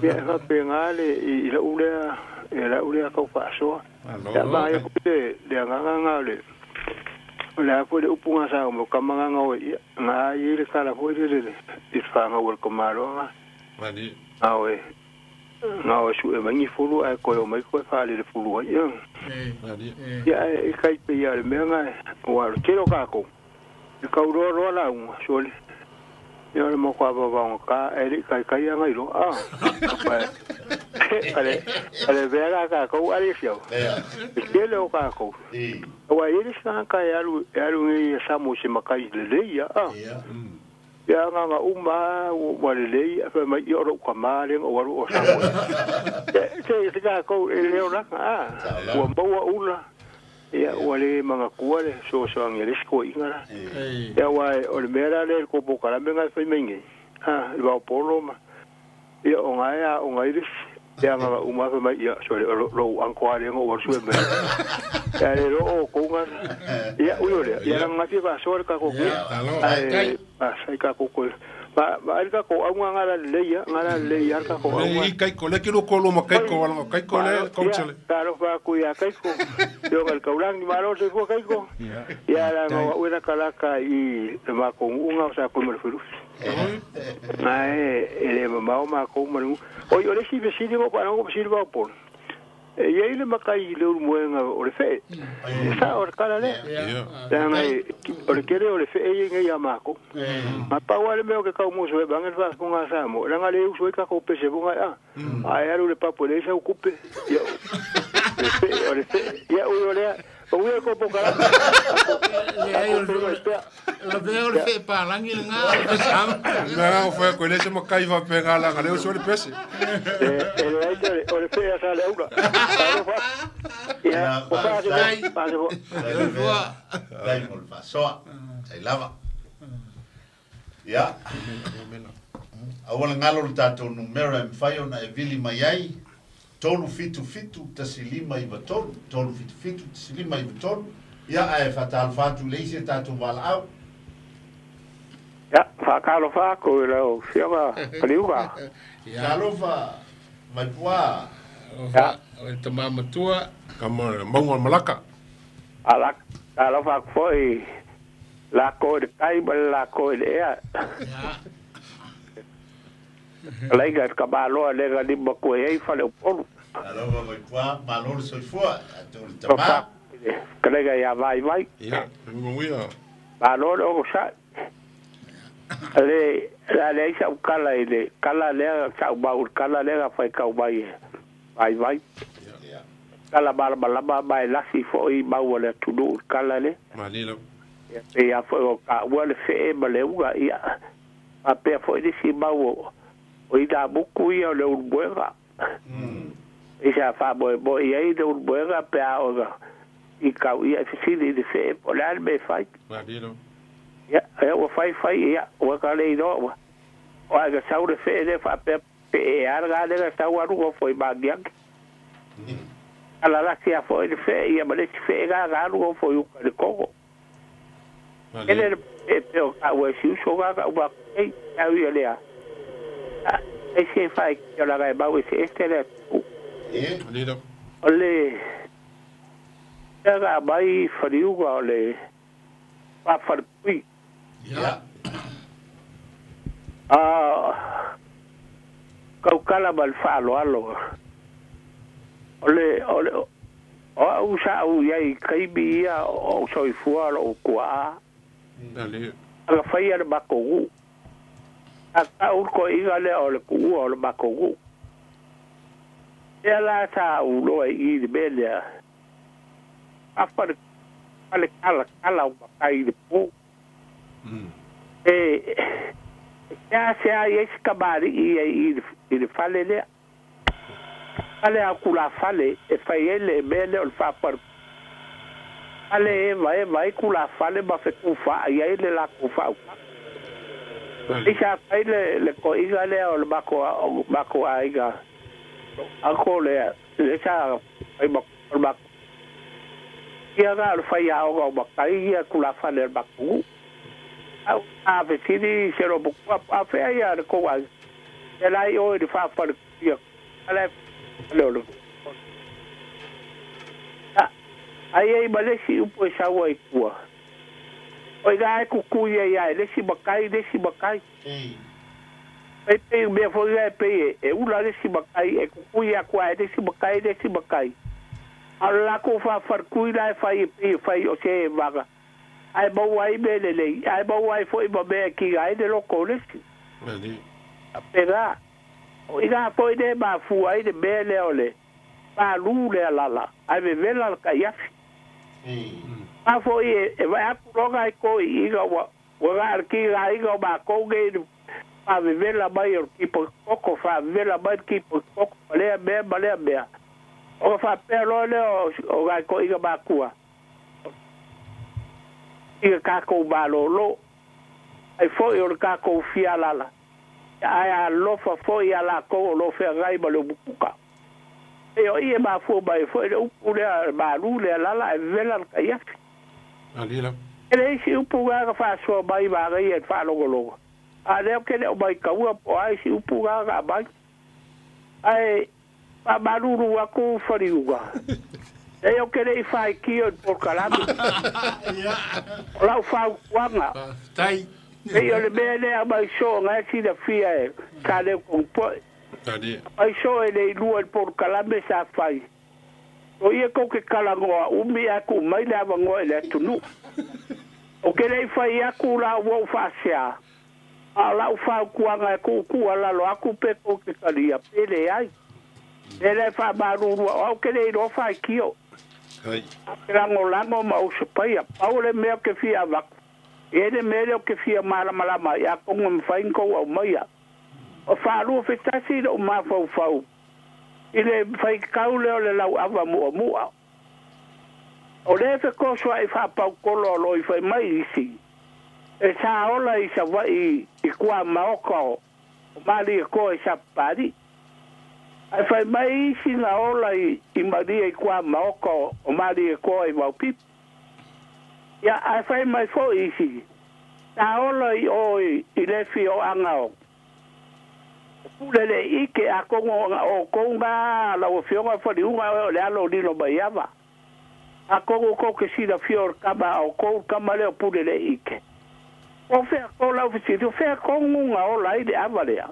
ia e faapena le i lau lea e lau lea tau faasoa ia manaia foi le le agaga lena o le o le a foi le upu na sa o tama na oe ia na ai le tala foi lele le i le fanau a le tamaloa na oe na oe suʻe mai ni fulu ae toe omai toe faalele fulu ai ia ia e kai pei ia o le mea na uā o le tele o tatou e tauloa loa lauga sole ia o le matua vavaogata ae leʻi taitai aga iloa a o le mea la tatou ale siau e tele o tatou uā e i ai le isi tagata e alu e alu nei ia Samo i se makai lelei ia a ia agaga uma ua lelei ae fai mai ia o loʻu kamā lea na ou alu o Samo se se tatou e le olaga a ua maua ula ia ua le manatua le fesoasoani a le isi toeaiina la ia uā o le mea la lea i le tou polokalame lena e fai mai nei a le vaopolo ma ia o na e aoga ai le isi ia agaga uma fai mai ia sole o lou uncle lava lea na ou alu sue mai ai ae le iloa o outou na ia ui o lea ia laga fia faasoa le tatou ae sai tatou toe vaai le tatou auga na la lelei a na la lelei a le tatou auga i Kaiko le ki loko lo ma Kaiko wala Kaiko le kauchale talofa atu iā Kaiko afioga i le taulagi malo le soifua Kaiko ia laga o au e latalata i le matou nuu na o sa koe ma Lufilufi ae e le mamao matou ma le nuu oi o le isi fesili na ou faalogo fesili faaopolo e i ai le makai i le ulumoega o le feʻe e sao le tala lea leaga o le tele o le feʻe ia nei iā makou ma pau lava le mea o ke taumoso e vage le faafofoga a Samoa leaga le usu ai tatou pese foga a ae alu i le papu e leai sau tupe ia O le ia ui o lea o ui ko po kala le ai o la vea o le fe palangi le ngā o le sama. Na o fa ko le se makai fa pe ngala ngale o so le pese. E le ai o le fe sa le ula. Ia o fa se pa se dai mo le fasoa tai lava. Ia aua le galo le tatou numera e mafai ona e vili mai ai 377 1593 377 1593. Ia ae faatalofa atu le isi e tatou valaau. Ia faatalofa atu i lau Afioga Paliuga. Talofa mai pua. O le tamā matua. Kama maunga o le Malaka. Talofa atu foi lākou i le kai ma le lākou i le ea. Laiga ka maloa le ga lima koe ai fale o polu. Alofa mai pua, malo le soifua, atu le tamā. Kalega ia vai vai. Ia, manuia. Malo le o sa. Le la le sa ukala i le kala le sa mau kala le ga fai kau mai. Vai vai. Ia. Kala mala malama mai lasi foi mau le tunu kala le. Malila. Ia foi o ka ua le fe ma le uga ia. A pe foi le si mau o ida buku ia le ulbuega. Isa fa boy boy ia le ulbuega pe a o i kau ia fesili le fe o le alme fai. Malila. Ia ia o fai fai ia o ka le ino o a ga sau le fe le fa pe pe a ga le ga sau aru o foi ba giang. Ala la sia foi le fe ia ma le fe ga ga aru o foi u ka le koko. Ele e pe o ka o si uso ga ga ba ei au ia lea. E se fai que la ga ba o se este le. Malila. Ole ga mai fariuga ole pa farpui. Ia. Ah kaukala mal falo alo. Ole ole o usa u ia kaibi ia o soifua o kua. Dale. Ala fai ale makogu. A ka ko iga le o le ku o le makogu. E la sa u lo i le bele. A fa ale kala kala o kai le po. E ya se ai es kabari i i le fale le. Ale a kula fale e fai ele bele o fa par. Ale vai vai kula fale ba fe kufa ia ele la kufa. Isa fai le ko iga le o bako bako aiga. Ako le le sa ai bako bako. Ia ga le fai a o bako ia kula fale bako. Au a vesiri se ro boko a fe ia le ko ai. E lai o le fa fa ia. Ale le le. Ai ai malesi upo e saua i kua. O iga e kuku ia ia, lesi makai, lesi makai. Pei pei mea foi ia e pei e ula lesi makai, e kuku ia kua e lesi makai, lesi makai. A le lako whawharkui la e whai e pei e whai o se e waga. Ai mau ai me le lei, ai mau ai foi ma mea ki ai le loko lesi. A pera, o iga foi ne mafua ai le mea lea o le, pālū lea lala, ai me vela le kaiafi. A foi e vai apu roga i ko i iga wa wa ki ga iga ma ko ge pa vela mai o ki po koko fa vela mai ki po koko le me ba le me o fa pe lo le o ga ko iga ma kua iga ka ko ba lo lo ai foi o ka ko fia lala ai a lo fa foi ala ko lo fe gai ba lo buka e o ia ma fo mai foi le upu le malu le lala e vela le kaiafi. Alila. E le isi upu gaga faasoa mai magai e faalogologo. A lea ke le o mai kaua po ai si upu gaga mai. Ai faamalulu aku faliuga. E o ke le i whaiki o porkalami. O lau whaukuanga. Tai. E o le mea lea mai so ngai sina fia e ka leo kongpoe. Ai so e le ilua i porkalame sa whai. O ia ko ke kalangoa umi aku mai le awangoa i le atunu. O ke lei whai aku la wau whaasea. A lau whaukuanga e kukua lalo aku pe ko ke kalia pele ai. Ele faamalulu au ke le iloa faitio. Ai. Lagolago ma ou sapaia. Pau le mea ke fia avaku. E le mea lea o ke fia malamalama ai atonu e mafai ona tou aumaia. O faalua fetasi i lou mafaufau i le faitau lea o le lauava muamua. O lea e fetosoaʻi faapautolo aloi fai mai isi e sa ola i Savaʻi i tuamaota o Malietoa i Sapapalii. Ae fai mai isi na ola i Malia i tuamaota o Malietoa i Vaopipi. Ia ae fai mai foʻi isi sa ola i o i le afioaga o Pule le ike atonu o kou na lau afioga Faliuga o le alo o Lilo Maiava. Atonu tou te silafia o le tama a outou le tama lea o Pule le ike. O fea ko lau fesili, o fea tonu na ola ai le ava lea?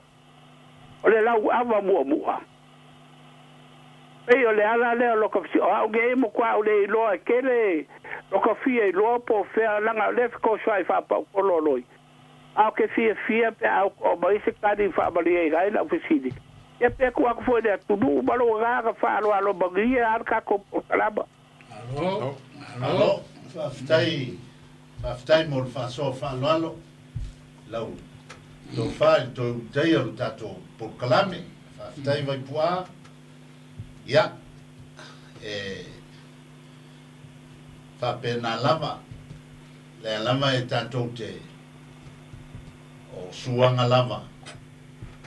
O le lau ava muamua. Pei o le ala lea o loka fesili, o au nei matua ou le iloa e tele loka fia iloa po o fea leaga o lea e fesoasoani faapaupolo loi. A o ke fiafia pe a o mai se tali faamalieina ai lau fesili. Ia pe tuu atu foi i le atunuu ma lou agaga faaaloalo manuia a le tatou polokalama. Malo. Malo, faafetai, faafetai mo le faasoa faaaloalo lau tofa i le toe ulutaia o le tatou polokalame. Faafetai Vaipuaa. Ia, e faapena lava, lea lava e tatou te o suaga lava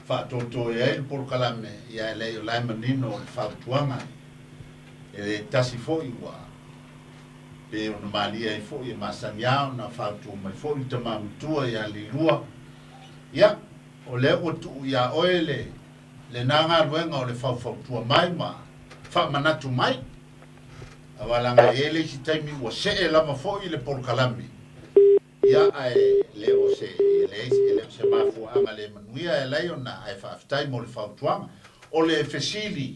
faatoatoe ai le polokalame, ia e leai o la e manino o le fautuaga e le tasi foi ua pe ona malie ai foi e masani lava ona fautua mai foi le tama matua ia Lilua. Ia, o lea ua tuu iā oe le lena galuega o le faufautua mai ma faamanatu mai, aua leaga e i ai le isi taimi ua see lava foi le polokalame, ia ae le o se e leai e le o se mafuaaga le manuia e ala ai ona ae faafetai mo le fautuaga. O le fesili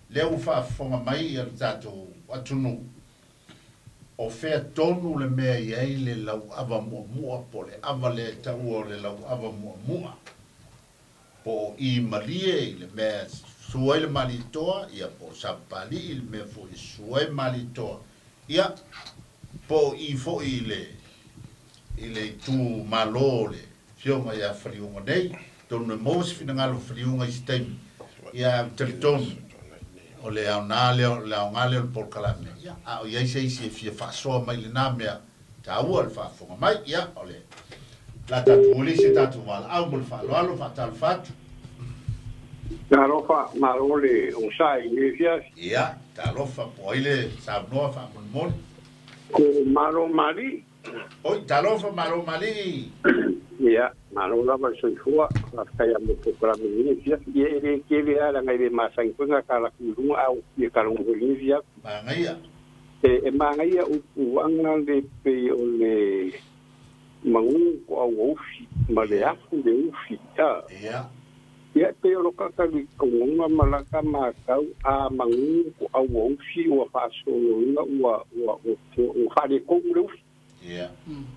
lea ua faafofoga mai ia le tatou atunuu, o fea tonu le mea i ai le lauava muamua po o le ava lea e taua o le lauava muamua? Po o i Malie i le mea e susu ai le Malietoa, ia po o Sapapalii i le mea foi e susu ai le Malietoa, ia po o i foi i le i le itu malo o le Afioga ia Faliuga nei. Atonu e maua se finagalo o Faliuga i se taimi, ia ae ou te talitonu o le aoga lea o le aoga lea o le polokalame, ia a o i ai se isi e fia faasoa mai i lena mea taua le faafofoga mai, ia o le la tatou uli se tatou valaau mo le faaaloalo faatalofa atu. Talofa, malo le onosai i lenei afiafi. Ia, talofa, po o ai le saunoa faamolemole? Ko Malo Mali. Oi, talofa Malo Mali. Ia, malo lava le soifua, faafetai lava mo le polokalame i lenei afiafi. Ia e le tele lava leaga e le masani foi na ta laki i luga a ua fia kalogo foi i lenei afiafi. Manaia. E manaia upu le pei o le magu ko auaufi ma le afu le ufi. Ia. Ia e pei o lo kakali tonga ma laka matau a magu ko auaufi ua faasoloina ua ua ua ua faaletonu le ufi. Ia.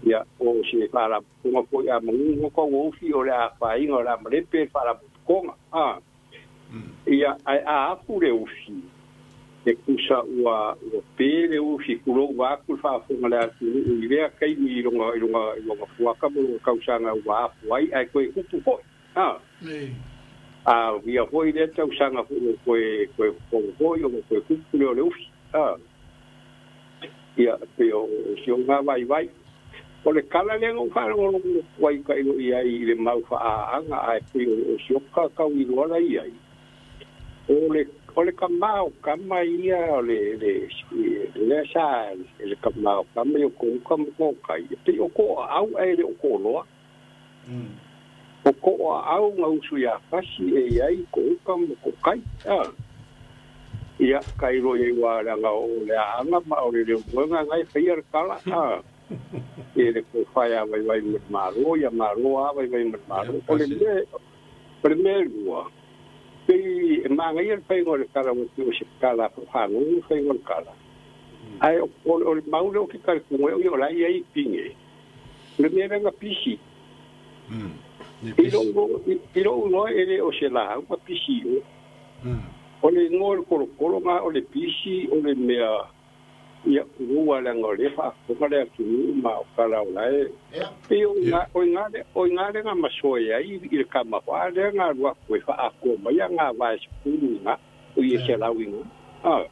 Ia o se faalapotopotoga foi a magu ko auaufi o le afaina o le amalepe le faalapotopotoga. Ia ae a afu le ufi e tusa ua ua pe le ufi tulou vaeatu le faafofoga a le atunuu i lea taimi i lona i lona i lona fuata ma lona tausaga ua afu ai ae toe tupu foi. A uia foi lea tausaga foi ua toe toe fofogo foi ona toe tupu lea o le ufi. Ia pei o si ou vaivai. O le tala lea na ou faalogologo atu ai tailo i ai i le mau faaaaga ae pei o si oka tau iloa la i ai. O le o le tama o tama ia o le le lea sa le tama o tama ia o ko uka ma ko kai. E pei o ko aau ae le o ko loa. O ko aau nga usu ia kasi e iai ko uka ma ko kai. Ia tailo i ai ua leaga o le aaga ma o le leo moega na e faia le tala. E le ko whai a wai wai ma le Malo, ia Malo a wai wai ma le Malo. O le mea, o le mea lua, pei e manaia le faiga o le tala ua pei o se tala faanono le faiga o le tala. Ae o, o le mau lea o ke talitonuga ai o ia o la e i ai i pine. O le mea lea na pisi. I lou iloa e le o se laau ma pisi i o. O le igoa o le kolokolo ga o le pisi o le mea ia ua le ngo le fa ko le atunuu ma o kala o lae pe o nga o nga le o nga le nga masoe ai i le kama wa le nga lua ko fa a ko mai nga va skulu nga o ye se la winga ah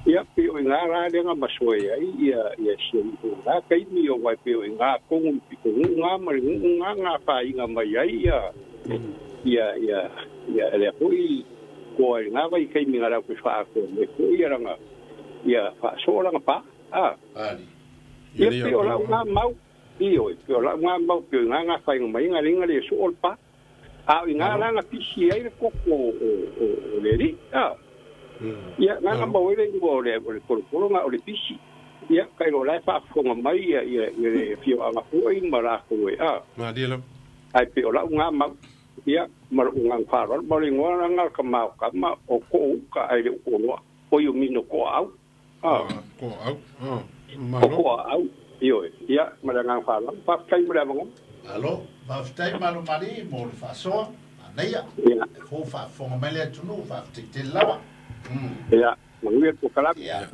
ia pe o nga ra le nga masoe ai ia ia se o nga kai mi o wa pe o nga ko ko nga ma nga nga fa inga mai ai ia ia ia ia le ko i ko nga vai kai mi nga ra ko fa ko me ko ia nga ia fa so la pa ah ali ia pe o la nga mau io pe o la nga mau pe nga nga fa mai nga linga le so ol pa a nga la nga pisi ai le koko o le ri ah ia nga nga mau le ngo le o le kolo nga o le pisi ia kai lo la fa fo mai ia ia le fio anga fo i mara ko e ah ma di la ai pe o la nga mau ia ma nga fa ro ma le ngo nga ka ma ka ma o ko ka ai le ko no o yo mino ko au ah ko au ah ma ko au io ia ma nga fa la pa kai mo la mo alo va ftai malo mari mo le fa so aneia fo fa fo mele tu no fa te te lawa ia mo ngi ko kala ia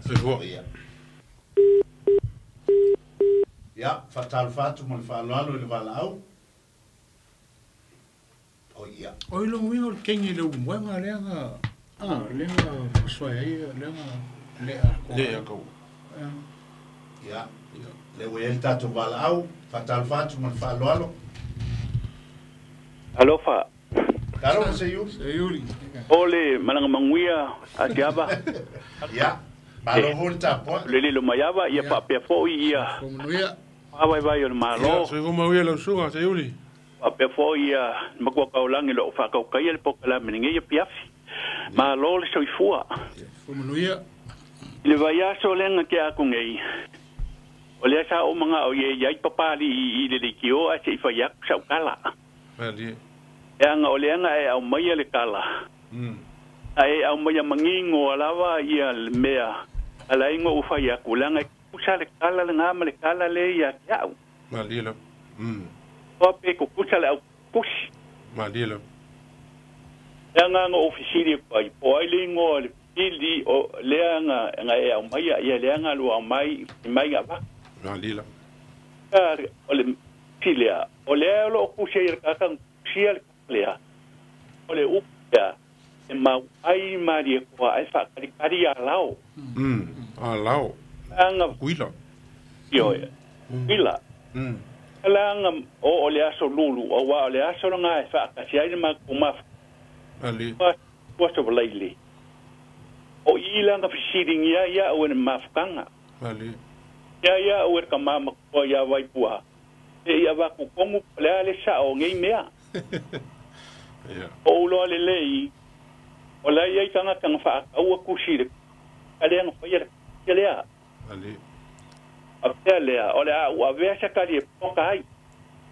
ia fa tal fa tu mo fa lo alo le va lau o ia o lo ngi o kengi le mo nga le nga ah le nga so ai le nga le a ko le a ko ia le we el tatu valau fatal fatu mo fa lo alo alofa karo se yu se yuri ole malanga manguia atiaba ia malo volta po le le mayaba ia pa pe fo ia komuia aba vai o malo se como ia la suga se yuri pa pe fo ia makwa kaulangi lo fa kau kai le pokala mengi ia piafi malo le soifua komuia le vaya solenga ke akungei o le sa o manga o ye yai papali i le kio a se fa yak sa kala ali e anga o le anga e au mai le kala ai au mai mangingo alava ia le mea ala ingo u fa yak ulanga kusa le kala le ngama le kala le ia ya ali la o pe ko kusa le au kus ali la e anga ngo ofisiri ko po ai le ingo le ili o le anga nga e au mai ia le anga lu au mai mai ga va ali la o le filia o le lo kusia ia ka kusia le o le upia e ma ai mari ko ai fa kari kari alao alao anga kuila io kuila ala anga o le aso lulu o wa le aso nga e fa ka sia ma kuma ali wa so leili o ila nga fisiring ia ia o ne mafukanga ali ia ia o ka mama ko ia vai pua e ia va ku kongu le ale sa o ngi mea ia o lo le lei o la ia tanga tanga fa au ku sire ale nga fa ia le ali a le o le a o ve sa kali po kai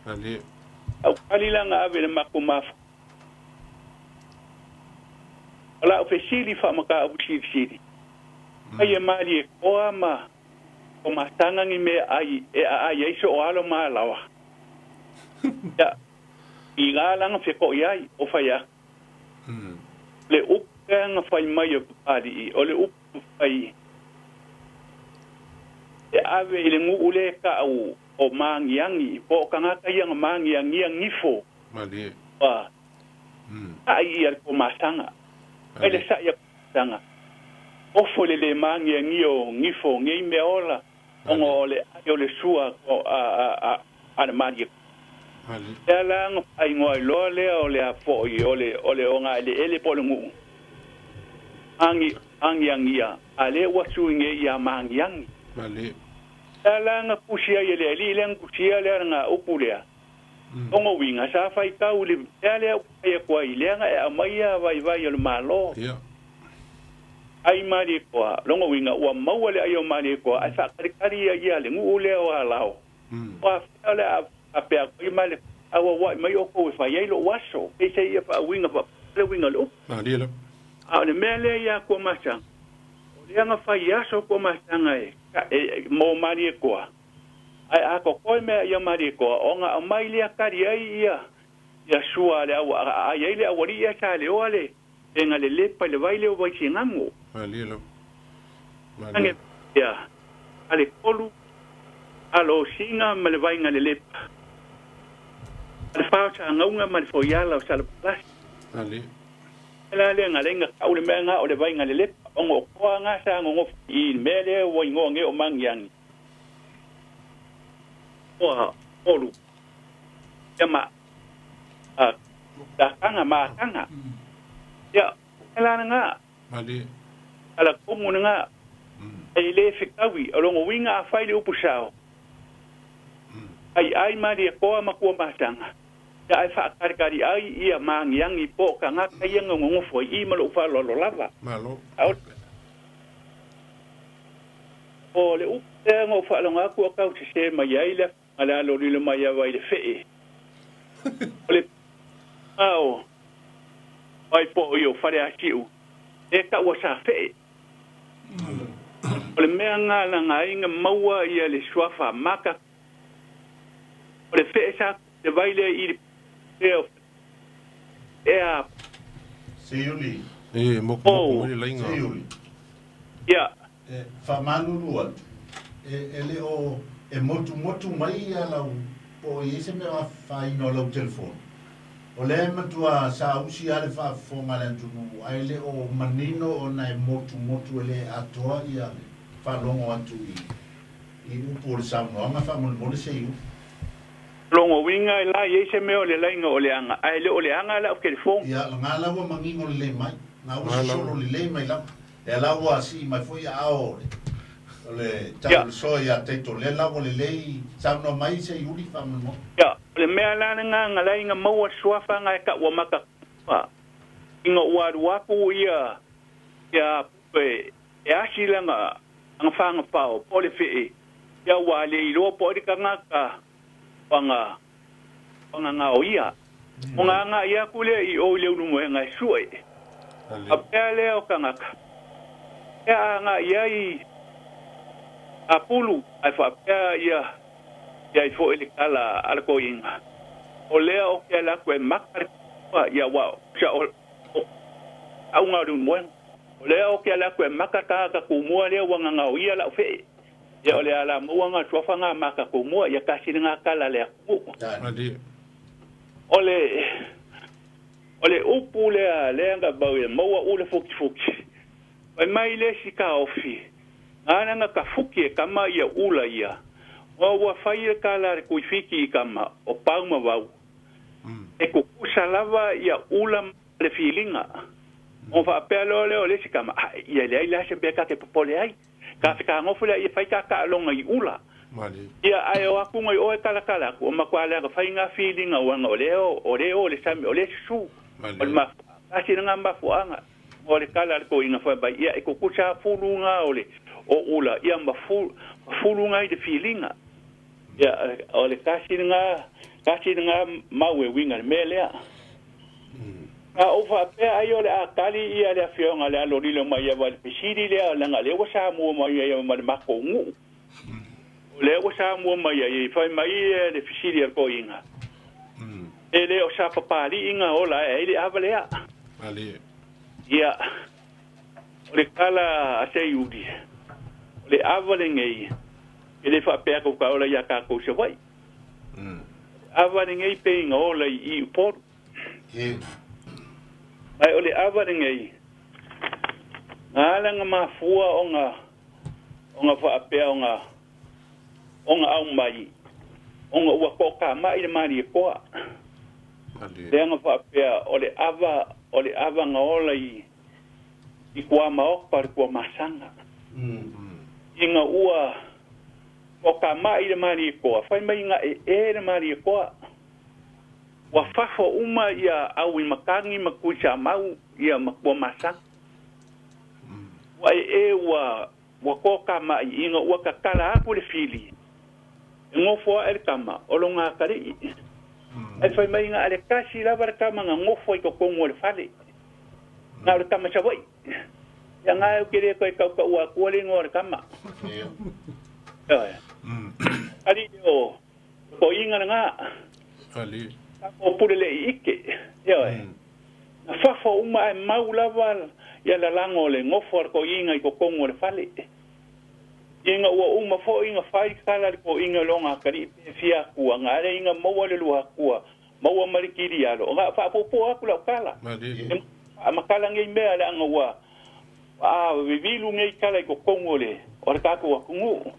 ali au kali la nga ave le makuma ola o fesili fa maka o sili ai e mali o ama o matanga ni me ai e ai ai so alo ma lawa ya i ga la nga fe ko iai o fa ya le u nga fa mai o ali o le u fai e ave ile ngu ule ka o o mangiangi po ka nga ka ia mangiangi ngifo mali pa ai ia ko matanga ele sa ia tanga o fole le mangi ngio ngifo ngi me ola ongo le ayo le sua o a a a mari ali ala ngo ai ngo lo le o le afo i o le o le onga le ele polo ngu angi angi angia ale wa su ngi ia mangi angi ali ala nga kusia ile le le kusia le nga upulea ongo winga sa fai kau le ale ia ko ile nga e mai ia vai vai o malo ia ai mari ko longo winga ua maua le ai o mari ko ai fa kari kari ia le ngu le o alao wa le a pe a male a wa mai o ko fa ia lo waso e se ia fa winga fa le winga lo ali la a le mele ia ko masa o le nga fa ia so ko masa e mo mari ko ai a ko ko me ia mari ko o nga mai le kari ai ia ia sua le au ai le au ia sa le o le E nga le lepa le vai le o vai singango. Malie lava. Ange ia ale kolu alo singa ma le vai nga le lepa. Ale fao sa ngaunga ma le foiala o sa le palasi. Malie. La le nga le nga kau le mea nga o le vai nga le lepa. Ongo koa nga sa ngongo i mea le o ingoa nge o mangiangi. Oa olu. Ia ma takanga maakanga. Ia la nga. Malie. Ala komu nga. E le fekawi o longo winga a fai le upu sao. Ai ai mari e koa makua masanga. Ia ai whaakarikari ai ia maangiangi po ka ngā kai nga ngongofo i malo uwha lolo lava. Malo. O le upu te ngau whaalonga aku a kau te se mai ai le ala alo lilo mai a vai le whee. O le ao ai po i o whare a siu. E ka ua sa whee. O le mea ngā la ngā inga maua ia le suafa maka. O le whee sa te vaile i le e a Seiuli. E moko moko mai le lainga. Seiuli. Ia. E whamanuru atu. E le o e motu motu mai ia lau po i ese mea whaino lau telefonu. O le matua sa usi ale whaafonga le antunu ai le o manino o na e motu motu e le atoa ia le whalongo atu i upu o le saunoanga whamolemole seiuli. Longo winga e la i se mea o le lainga o le anga. Ai le o le anga la o telefonu. Ia, ngā laua mangingo le le mai. Ngā ua solo le le mai lau. E laua si mai foi a ao o le tau so ia teito le laua le lei saunoa mai seiuli whamolemole. Ia, o le mea lana ngā ngā lainga maua suafa ngā e ka ua maka. Inga ua ruaku ia ia e asi langa anga whanga pao po le whee. Ia ua le iloa po le ka ngā ka wanga ngā o ia. O ngā ngā ia kule i o le unu moe ngā sue. A pea lea o kangaka. Ea ngā ia i a pulu ai whapea ia ia i fo ele kala ala ko inga. O lea o ke ala koe makare ia wao. Sia o au ngā runu moe. O lea o ke ala koe makaka ka kumua lea wanga ngā o ia lau whee. Ia o le ala maua ngā tuafa ngā maka kumua ia kasi ngā kala lea kumu. O le upu lea lea ngā bau ia maua ule fuki fuki. Pai mai le si ka ofi. Ngā ngā ka fuki e kama ia ula ia. O ua whai e kala re kuifiki i kama o pauma wau. E kukusa lava ia ula le filinga. O whaapea loa leo le si kama. Ia lea ila se beka ke popole ai. Ka whika ngofu lea ia whai ka kaalonga i ula. Ia ai o aku ngai oe kala kala aku. O makua lea ka whai ngā filinga wanga o leo, o leo, o le sami, o le susu. O le mafu. Kasi ngā mafuanga. O le kala le ko inga whai bai. Ia e kukusa fulunga o le o ula. Ia mafulunga i le filinga. Ia o le kasi ngā maue winga le mea lea. A o whaapea ai o le akali ia le afionga le alo lilo mai ia wale pesiri lea langa le ua sa mua mai ia ma le mako ngu. O le ua sa mua mai ia i whai mai ia le pesiri a ko inga. E le o sa papali inga ola e le awa lea. Ia o le kala a se iuri. O le awa le ngei. E le whaapea kau ka ola ia kākou se wai. Awa le ngei pe inga ola i uporu. Ai o le awa le ngei. Ngā alanga mafua o ngā whaapea o ngā au mai. O ngā ua koka mai le mani e koa. Le anga whaapea o le awa ngā ola i kua maopa le kua masanga. I ngā ua koka mai le mani e koa. Whai mai ngā e le mani e koa. Ua fafo uma ia au i makangi makuisa mau ia makua masanga. Ua e ua koka mai inga ua kakala aku le fili. E ngofo a le kama o lo ngā kari. Ai whai mai ngā ale kasi lava le kama ngā ngofo i kokongo le whale. Ngā o le kama sawai. Ia ngā au kere koe kau ka ua kua le ngoa le kama. Ali o ko inga na ngā. Ali. O pure le ike. Ia oe. Na fafa uma ai mau lava ia la lango le ngofo al ko inga i ko kongo le fale. Inga ua uma fo inga fai kala le ko inga longa kali pe fia kua ngare inga maua le lua kua maua malikiri alo nga fa popo aku la kala. A makala ngai mea le anga ua a vivilu ngai kala i ko kongo le o le kako akungu.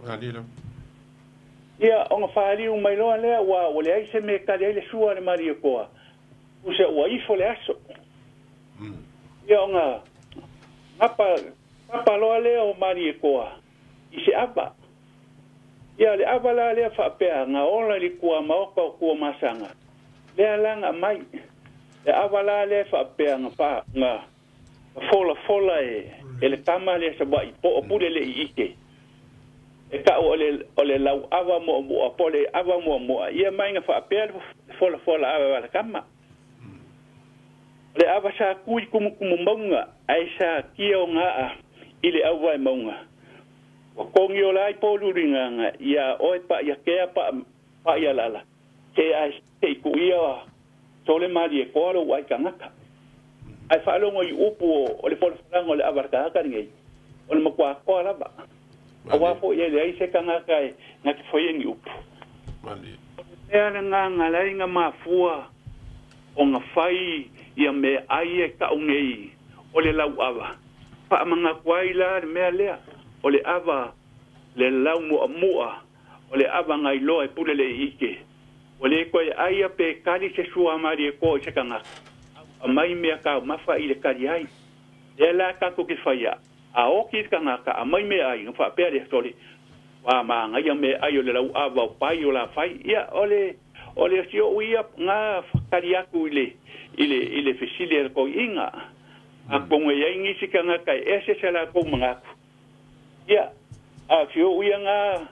Ia onga whaaliu mai loa lea ua o le aise me kali ai le sua le mari koa. Use ua ifo le aso. Ia onga ngapa loa lea o mari koa i se ava. Ia le ava la lea whaapea ngā ola li kua maoka o kua masanga. Lea langa mai. Le ava la lea whaapea ngā fola fola e le tama lea sa wai po o pule le i ike. E ka o le lau ava mo mo po le ava mo mo ia mai nga whaapea fola fola ava wala kama. Le ava sa kui kumu kumu maunga ai sa kia o ngā i le awa e maunga. O kongi o lai pōluri ngā ia oe pa ia kea pa ia lala. Te ai te iku ia tole mari e koaro wai kangaka. Ai whaalongo i upu o le folafalanga o le awaraka haka ngei. O le makua koa lava. A wafo ia le ai se kangaka e ngā te whaengi upu. O le mea le ngā ngalai ngā mafua o ngā whai ia me ai e kau ngei o le lau awa. Wha manga kuai la le mea lea. O le ava le lau mua mua o le ava ngai loa e pule le ike. O le koe aia pe kali se sua mari e koe se kangaka. A mai mea kau mawha i le kali ai. Le la kako ki whaia. A oki i kangaka a mai mea ai. Ngā whaapea le sole. Wā maa ngai me ai o le lau ava o pai o la whai. Ia o le sio uia ngā kali aku i le fesili e koe inga. A kongo ia ingisi kangaka e ese se la kou mangaku. Ia, a fio uia ngā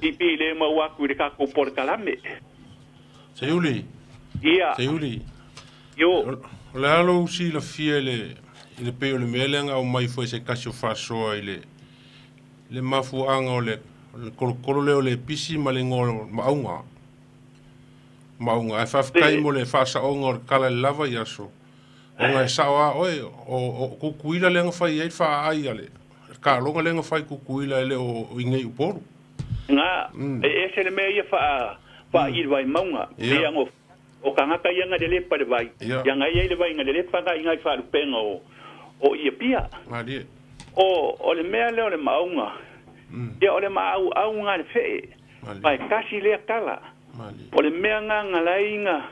pipi le mau aku i le kako por kalame. Seiuli. Ia. Seiuli. Yo. O le alo usi la fia i le peo le mea au mai fo se kasi o fasoa i le mafuanga o le kolokolo leo le pisi ma le ngolo maunga. Maunga. E whawhikai mo le whasaonga o le kala le lava i aso. O ngai sao a oe o kukuila le ngawhai ai wha ai ale. Ka longa lenga fai kukuila ele o ingei uporu. Ngā, e ese le mea ia wha i vai maunga. Ia ngo, o kangaka ia ngā le lepa le vai. Ia ngā ia le vai ngā le lepa ngā ingai whalupenga o ia pia. O le mea leo le maunga. Ia o le maau au ngā le whee. Pai kasi lea kala. O le mea ngā ngā lai ngā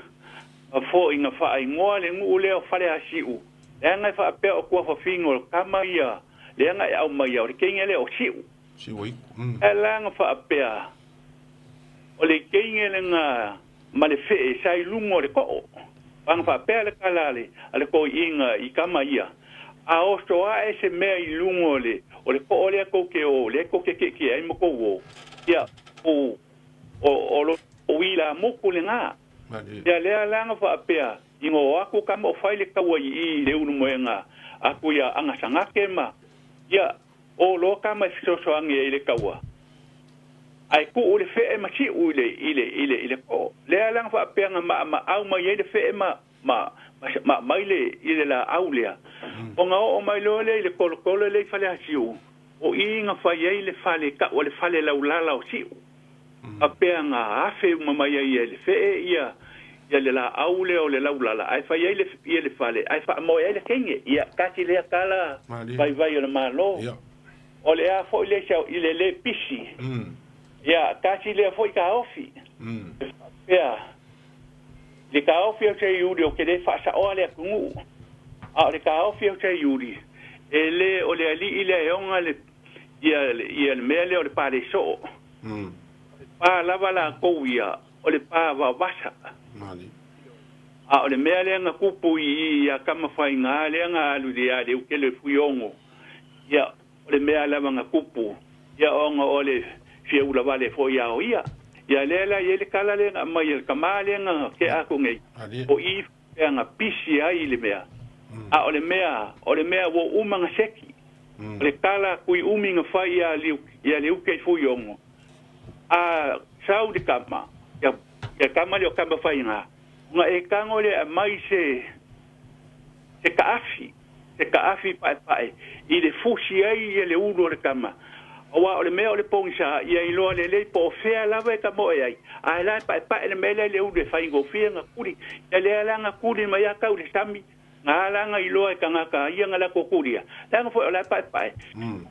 fo i ngā wha ingoa le ngu leo whare hasiu. Lea ngai whaapea o kua whawhingo o kama ia. Lea ngai au mai au, le keinge le o siu. Siu iku. E langa whaapea, o le keinge le ngā ma le whee sai lungo le ko'o. Wanga whaapea le kalale, a le koi inga i kama ia. A oso a e se mea i lungo le, o le ko'o lea kouke o, le koke ke ke ai moko o. Ia, o ila moku le ngā. Ia lea langa whaapea, ingo o aku kama o whai le kaua i le unu moenga, aku ia angasangake ma, ia, o loa kama e fisosoangi e i le kaua. Ai ku o le whee ma si u i le ko. Lea langa whaapeanga ma au mai e le whee ma mai le i le la au lea. O ngā o mai loa le i le kolokolo le i whale hasiu. O i ngā whai ai le whale ka o le whale laulala o siu. A pea ngā afe uma mai ai e le whee ia le la au lea o le laulala. Ai whai ai le whale. Ai wha moe ai le kenge. Ia kati lea kala vai vai o le malo. O le a fo i le sau i le le pisi. Ia kati lea fo i ka ofi. Pea le ka ofi o te iuri o ke le whaasa oa lea kungu. A o le ka ofi o te iuri. E le o le ali i le eonga le ia le mea lea o le pā le soo. Pā lava la kou ia o le pā wawasa. A o le mea lea ngā kupu i ia kama whai ngā lea ngā alu le a le ukele fuiongo. Ia o le mea lava ngā kupu. Ia onga o le fia ula wale fo ia o ia. Ia lea la ia le kala lea ngā mai le kama lea ngā ke ako ngei. O i pea ngā pisi ai le mea. A o le mea wo uma ngā seki. O le kala kui umi ngā whai ia le uke fuiongo. A sau le kama. Ia kama le o kama whai ngā. Nga e kango le mai se Se kaafi paepae i le fusi ai ia le ulu o le kama. Aua o le mea o le pogisa ia iloa lelei po o fea lava e tamoe ai. Ae la e paepae le mea lea i le ulu e faigofie ga kuli. Ia lea la ga kuli mai a kau le sami. Ngā langa iloa e kangaka ia nga lako kulia. Langa foi o la paepae.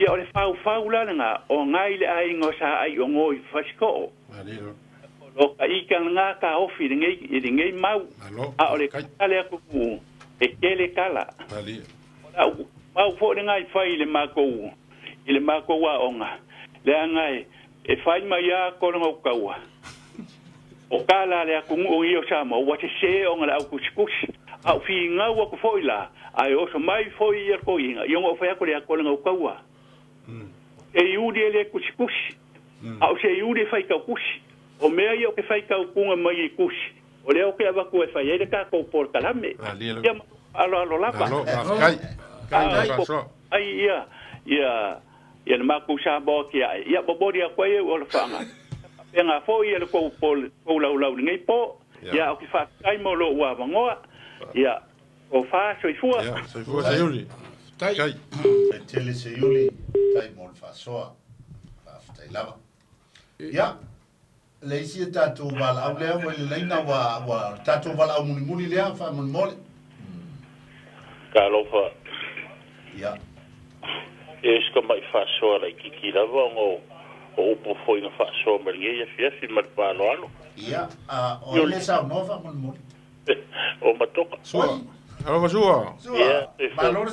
Ia o le faufau la nga o ngai le aiga o sa ai o ngoi fasiko'o. O ka ika ngā ka ofi i lenei mau. A o le kale aku e tele kala. O lau mau foi le ngai fai i le makou i le makou aoga leaga e fai mai a kologa o kaua o kala le akunu'u ia o Samoa ua sesē ona le aukusikusi a'u figau aku fo'i la ae oso mai fo'i ia koiga ia ona ou fai aku le akolaga o kaua e iuli e lē kusikusi a'u se iuli e faitaukusi o mea ia o ke faitaukuga mai i kusi o lea o ke avaku e fai ai le tatou polokalame ia aloalo lava ai ia ia ia le makou Samoa ke ae ia momoli aku ai o le faaga pega fo'i ia le kou kou laulau lenei po ia o ke faafetai mo lou avanoa ia o fa soifua soifua Seiuli tai tele Seiuli tai mo le faasoa faafetai lava ia le isi e tatou valaau lea ua i le laina ua tatou valaau mulimuli lea faamolemole talofa ia e se ka mai faasoa laititi lava ona o upu foi na faasoa mai lenei afiafi ma le paaloalo ia o le saunoa faamolemole o matoka sua alofa sua ia malo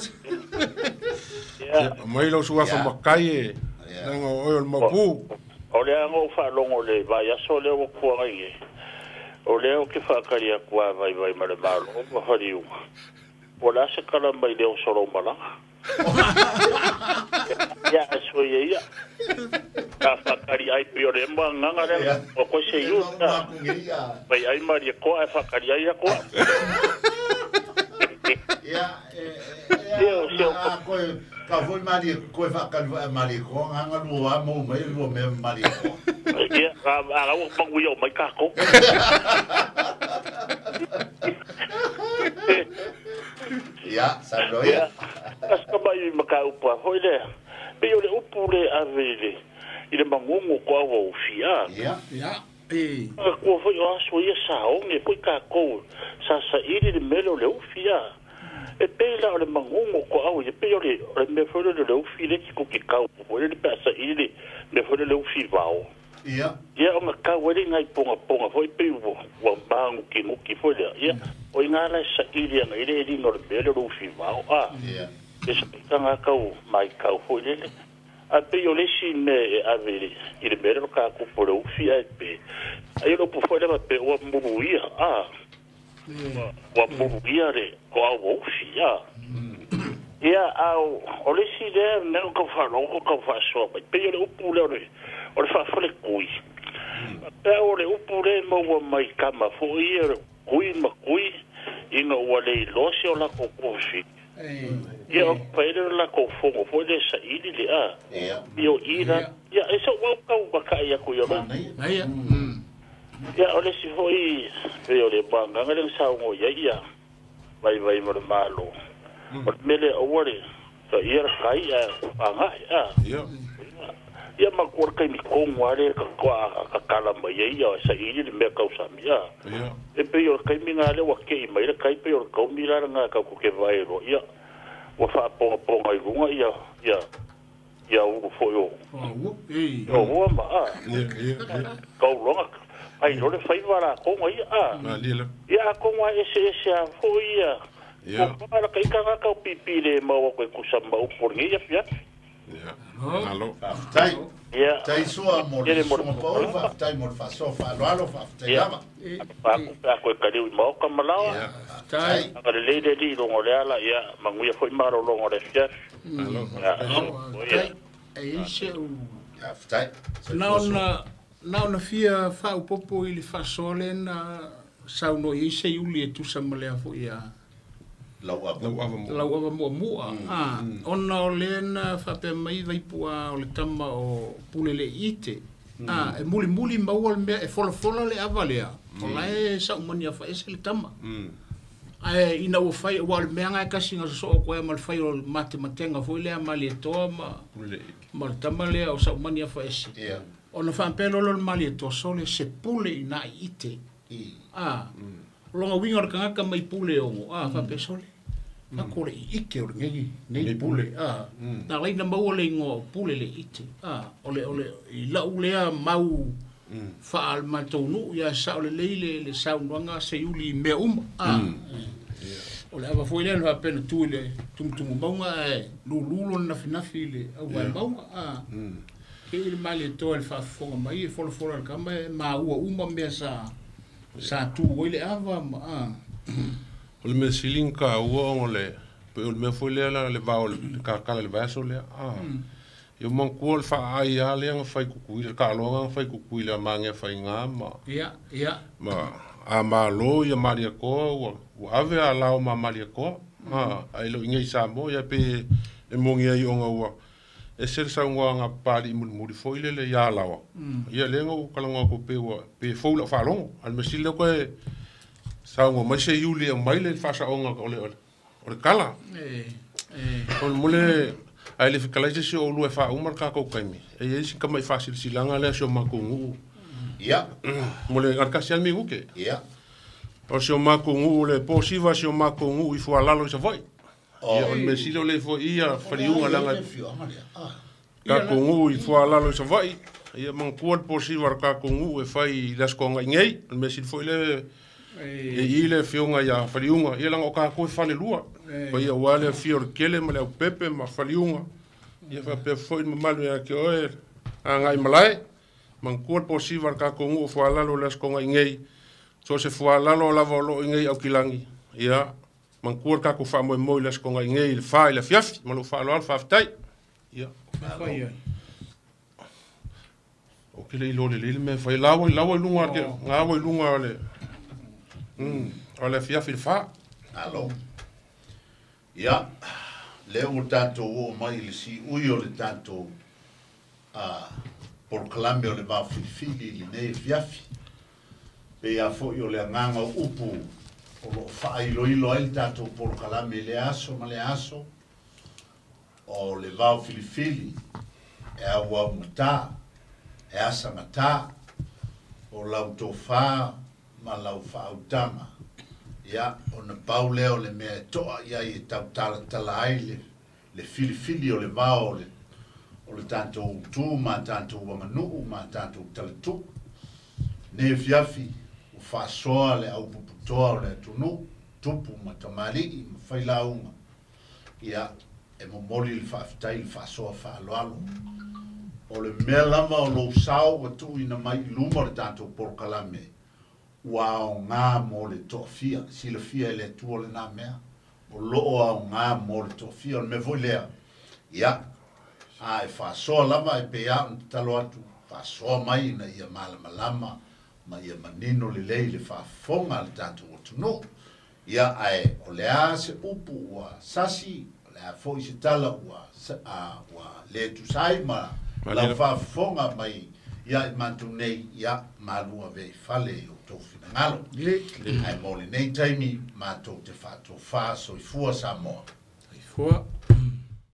ia mai lau suafa makai e leaga o oe o le maupu o le aga ou faalogo le vaiaso lea ua kuagai e o lea o ke faakali atu a vaivai ma le malo ma faliuga o le a se kala mai le o solou malaga ia aso ia ia ka faakali ai pei o le ema agaga lea o koe se iu pai ai malie koa e faakali ai ia koa ia ia koe ka foi malie koe faakali foi malie koa nganga lua wa mo mai lua mea malie koa ia a ua maguia o mai kākou ia saunoa ia asika mai ma ka upu a foi lea pei o le upu le ave i le magugu ko au ufi a ia ia e kua foi o aso ia saoge foi kākou sa saili le mele o le ufi a e pei la o le magugu ko au e pei o le mea foi le le ufi le tiko ke kau foi le pe a saili le mea foi le ufi vao ia ia o ngā wele ngai ponga ponga foi pe ua maguki nguki foi lea ia o i ngā lae saili ana i le eliga o le mea le o le ufi vao a ia e sa ngā kau mai kau foi lele a pe o le isi mea e ave i le mea le o kākou po le ufi ae pe ai o le upu foi lea pe ua muluia a ua muluia le o au ufi a ia au o le isi lea mea o kau faalogo kau faasoa mai pei o le upu lea o le faafale kui pe o le upu le maua mai kama foi ia kui ma kui ina ua le iloa se o lakou kofi ia o paele o lakou fogo foi le saili le a ia o ira ia e sa uau kau maka'i aku ia loi ia ia o le isi foi pei o le magaga le saugo ia ia vaivai ma le malo o le mea lea aua le ka ia le kai a faga'i a ia makua le kaimi kogu a le ka kala mai ai ia saili le mea kausami a e pei o le kaimi gā lea ua ke'i mai le kai pei o le kaumi la lagā kauku ke vaeloa ia ua faapogapoga i luga ia ia ia ulu foi o o ua ma a kauloga ai lo le faiva lakoga ia a ia akoga eseese a foi ia o la kai ka kau pipi le maua koe kusa ma upu lenei afiafi Alo. Faafetai. Ia. Tai sua mo le suaga pau, faafetai mo le faasoa faaaloalo, faafetai lava. Faakupe ako e kaliu i maoka ma laoa. Faafetai. Agalelei le alii i luga o le ala, ia manuia foi malologa o le afiafi. Alo. Faafetai. E i se'u Faafetai. na ona fia faaopopo i le faasoa lea na saunoa i ai Seiuli e tusa ma lea foi a Lau ava. Lau ava muamua. Ona o lea na faapea mai vaipua o le tama o Puleleite. E mulimuli maua le mea e folafola le ava lea. O la e saumani afaese le tama. Ae ina ua fai ua o le mea lena e tasi na sosoo atu ai ma le fai o le matematega foi lea a Malietoa ma ma le tama lea o Saumani Afaese. Ona faapea loa lea o le Malietoa, sole se pule ina i ite. A, o lona uiga o le tagata mai pule e ono, a, faapea sole, tatou le ite o lenei, nei pule, a, na ala ai ona maua le igoa o pule le ite, a, o le, o le, i lau lea mau faa le matou nuu, ia sao lelei le, le saunoaga a Seiuli i mea uma, a, o le ava foi lea na faapea na tu i le tumutumu mauga ae lulu lona nafinafi i le auvae mauga, a, kei le Malietoa i le faafofoga mai e folafola i le tama e maua uma mea sa sa tu ai le ava ma a. O le mea sili ona taua ona o le pei o le mea foi lea la le va o le kakala i le vaiaso lea a. Ia manatua o le faaai lava lea na fai i Tutuila, le taaloga na fai i Tutuila a Magea Faiga ma Ia, ia. ma a Malo ia Malietoa ua ua ave a lao ma Malietoa a ae le o i inei i Samoa ia pei e moni ai ona ua ese le saunoaga a Papalii mulimuli foi lele ia Alaoa, ia lea na ou talanoa atu pei ua pei e fou i lau faalogo. A o le mea sili lea ua toe saunoa mai Seiuli e aumai le faasaoga o le o le tala. O le mole ae le fetalai se isi o oulua e faauma le tatou taimi, e i ai si tamai faasilasilaga lea a si o matou nuu. Ia. Mo le na o le tasi lava le minute. Ia. O si o matou nuu, le po siva a si o matou nuu i Fualalo i Savaii. Ia o le mea sili o lea foi ia faliuga leaga tatou nuu i Fualalo i Savaii. Ia manatua le po siva a le tatou nuu e fai i le Aso Toonai nei. O le mea sili foi lea e i le afioga ia Faliuga, ia leaga o tatou e falelua. Paia aua le afio o le Kele ma le Aupepe ma Faliuga. Ia faapea foi le mamalu ia te oe Gagaimalae. Manatua le po siva a le tatou nuu o Fualalo i le Aso Toonai nei. So o se Fualalo lava o lo o i inei i Aukilagi, ia manatua le tatou faamoemoe i le Aso Toonai nei i le 4 i le afiafi. Ma lou faaaloalo, faafetai. Ia. Ou te le iloa lelei le mea e fai. La ua, la ua i luga, la ua i luga o le, o le afiafi i le 4. Malo. Ia, lea ua tatou oo mai i le siui o le tatou polokalame o le Vaofilifili i lenei afiafi. Pei lava foi o le agaga o upu o lo o faailoilo ai le tatou polokalame i lea aso ma lea aso, o le vaofilifili e auaugatā, e asagatā, o lau tofa ma lau faautaga, ia, ona pau lea o le mea e to'a i ai e tautalatala ai le, le filifili o le vao o le, o le tatou tu ma a tatou aganuu ma a tatou talatuu. Nei afiafi, ua faasoa le aupuputoa o le atunuu, tupu ma tamalii ma failauga, Ia, e momoli le faafetai i le faasoa faaaloalo. O le mea lava o lou sao ua tuuina mai i luma o le tatou polokalame, ua aoga mo le toafia. Silafia e le Atua lena mea, o lo o aoga mo le toafia. O le mea foi lea, ia, a e faasoa lava, e pei lava ona tatalo atu, faasoa mai ina ia malamalama ma ia manino lelei le faafofoga a le tatou atunuu. Ia, ae o le a se upu ua sasi, o le a foi se tala ua, ua le tusa ai ma lau faafofoga mai ia i matou nei, ia, malu ave i fale i outou finagalo. Ae mo lenei taimi, matou te faatofa. Soifua Samoa. Soifua.